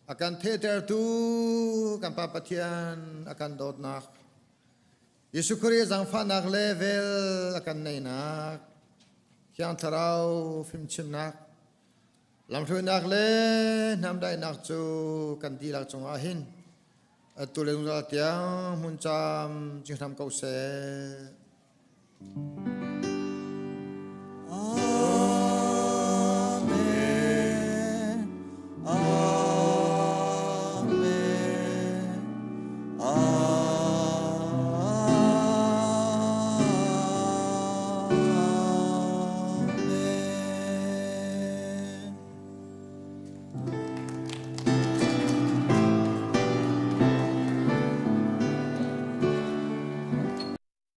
Speaker 1: a kan theihtertu kan Pa Pathian a kan dawtnak Jesuh Khrih zaangfahnak le vel a kan neihnak Thiang Thlarau fimchimnak lamhruainak le hnamdaihnak cu kan dihlak cungah hin atu le zungzal tiang hmun cam cing hram ko seh.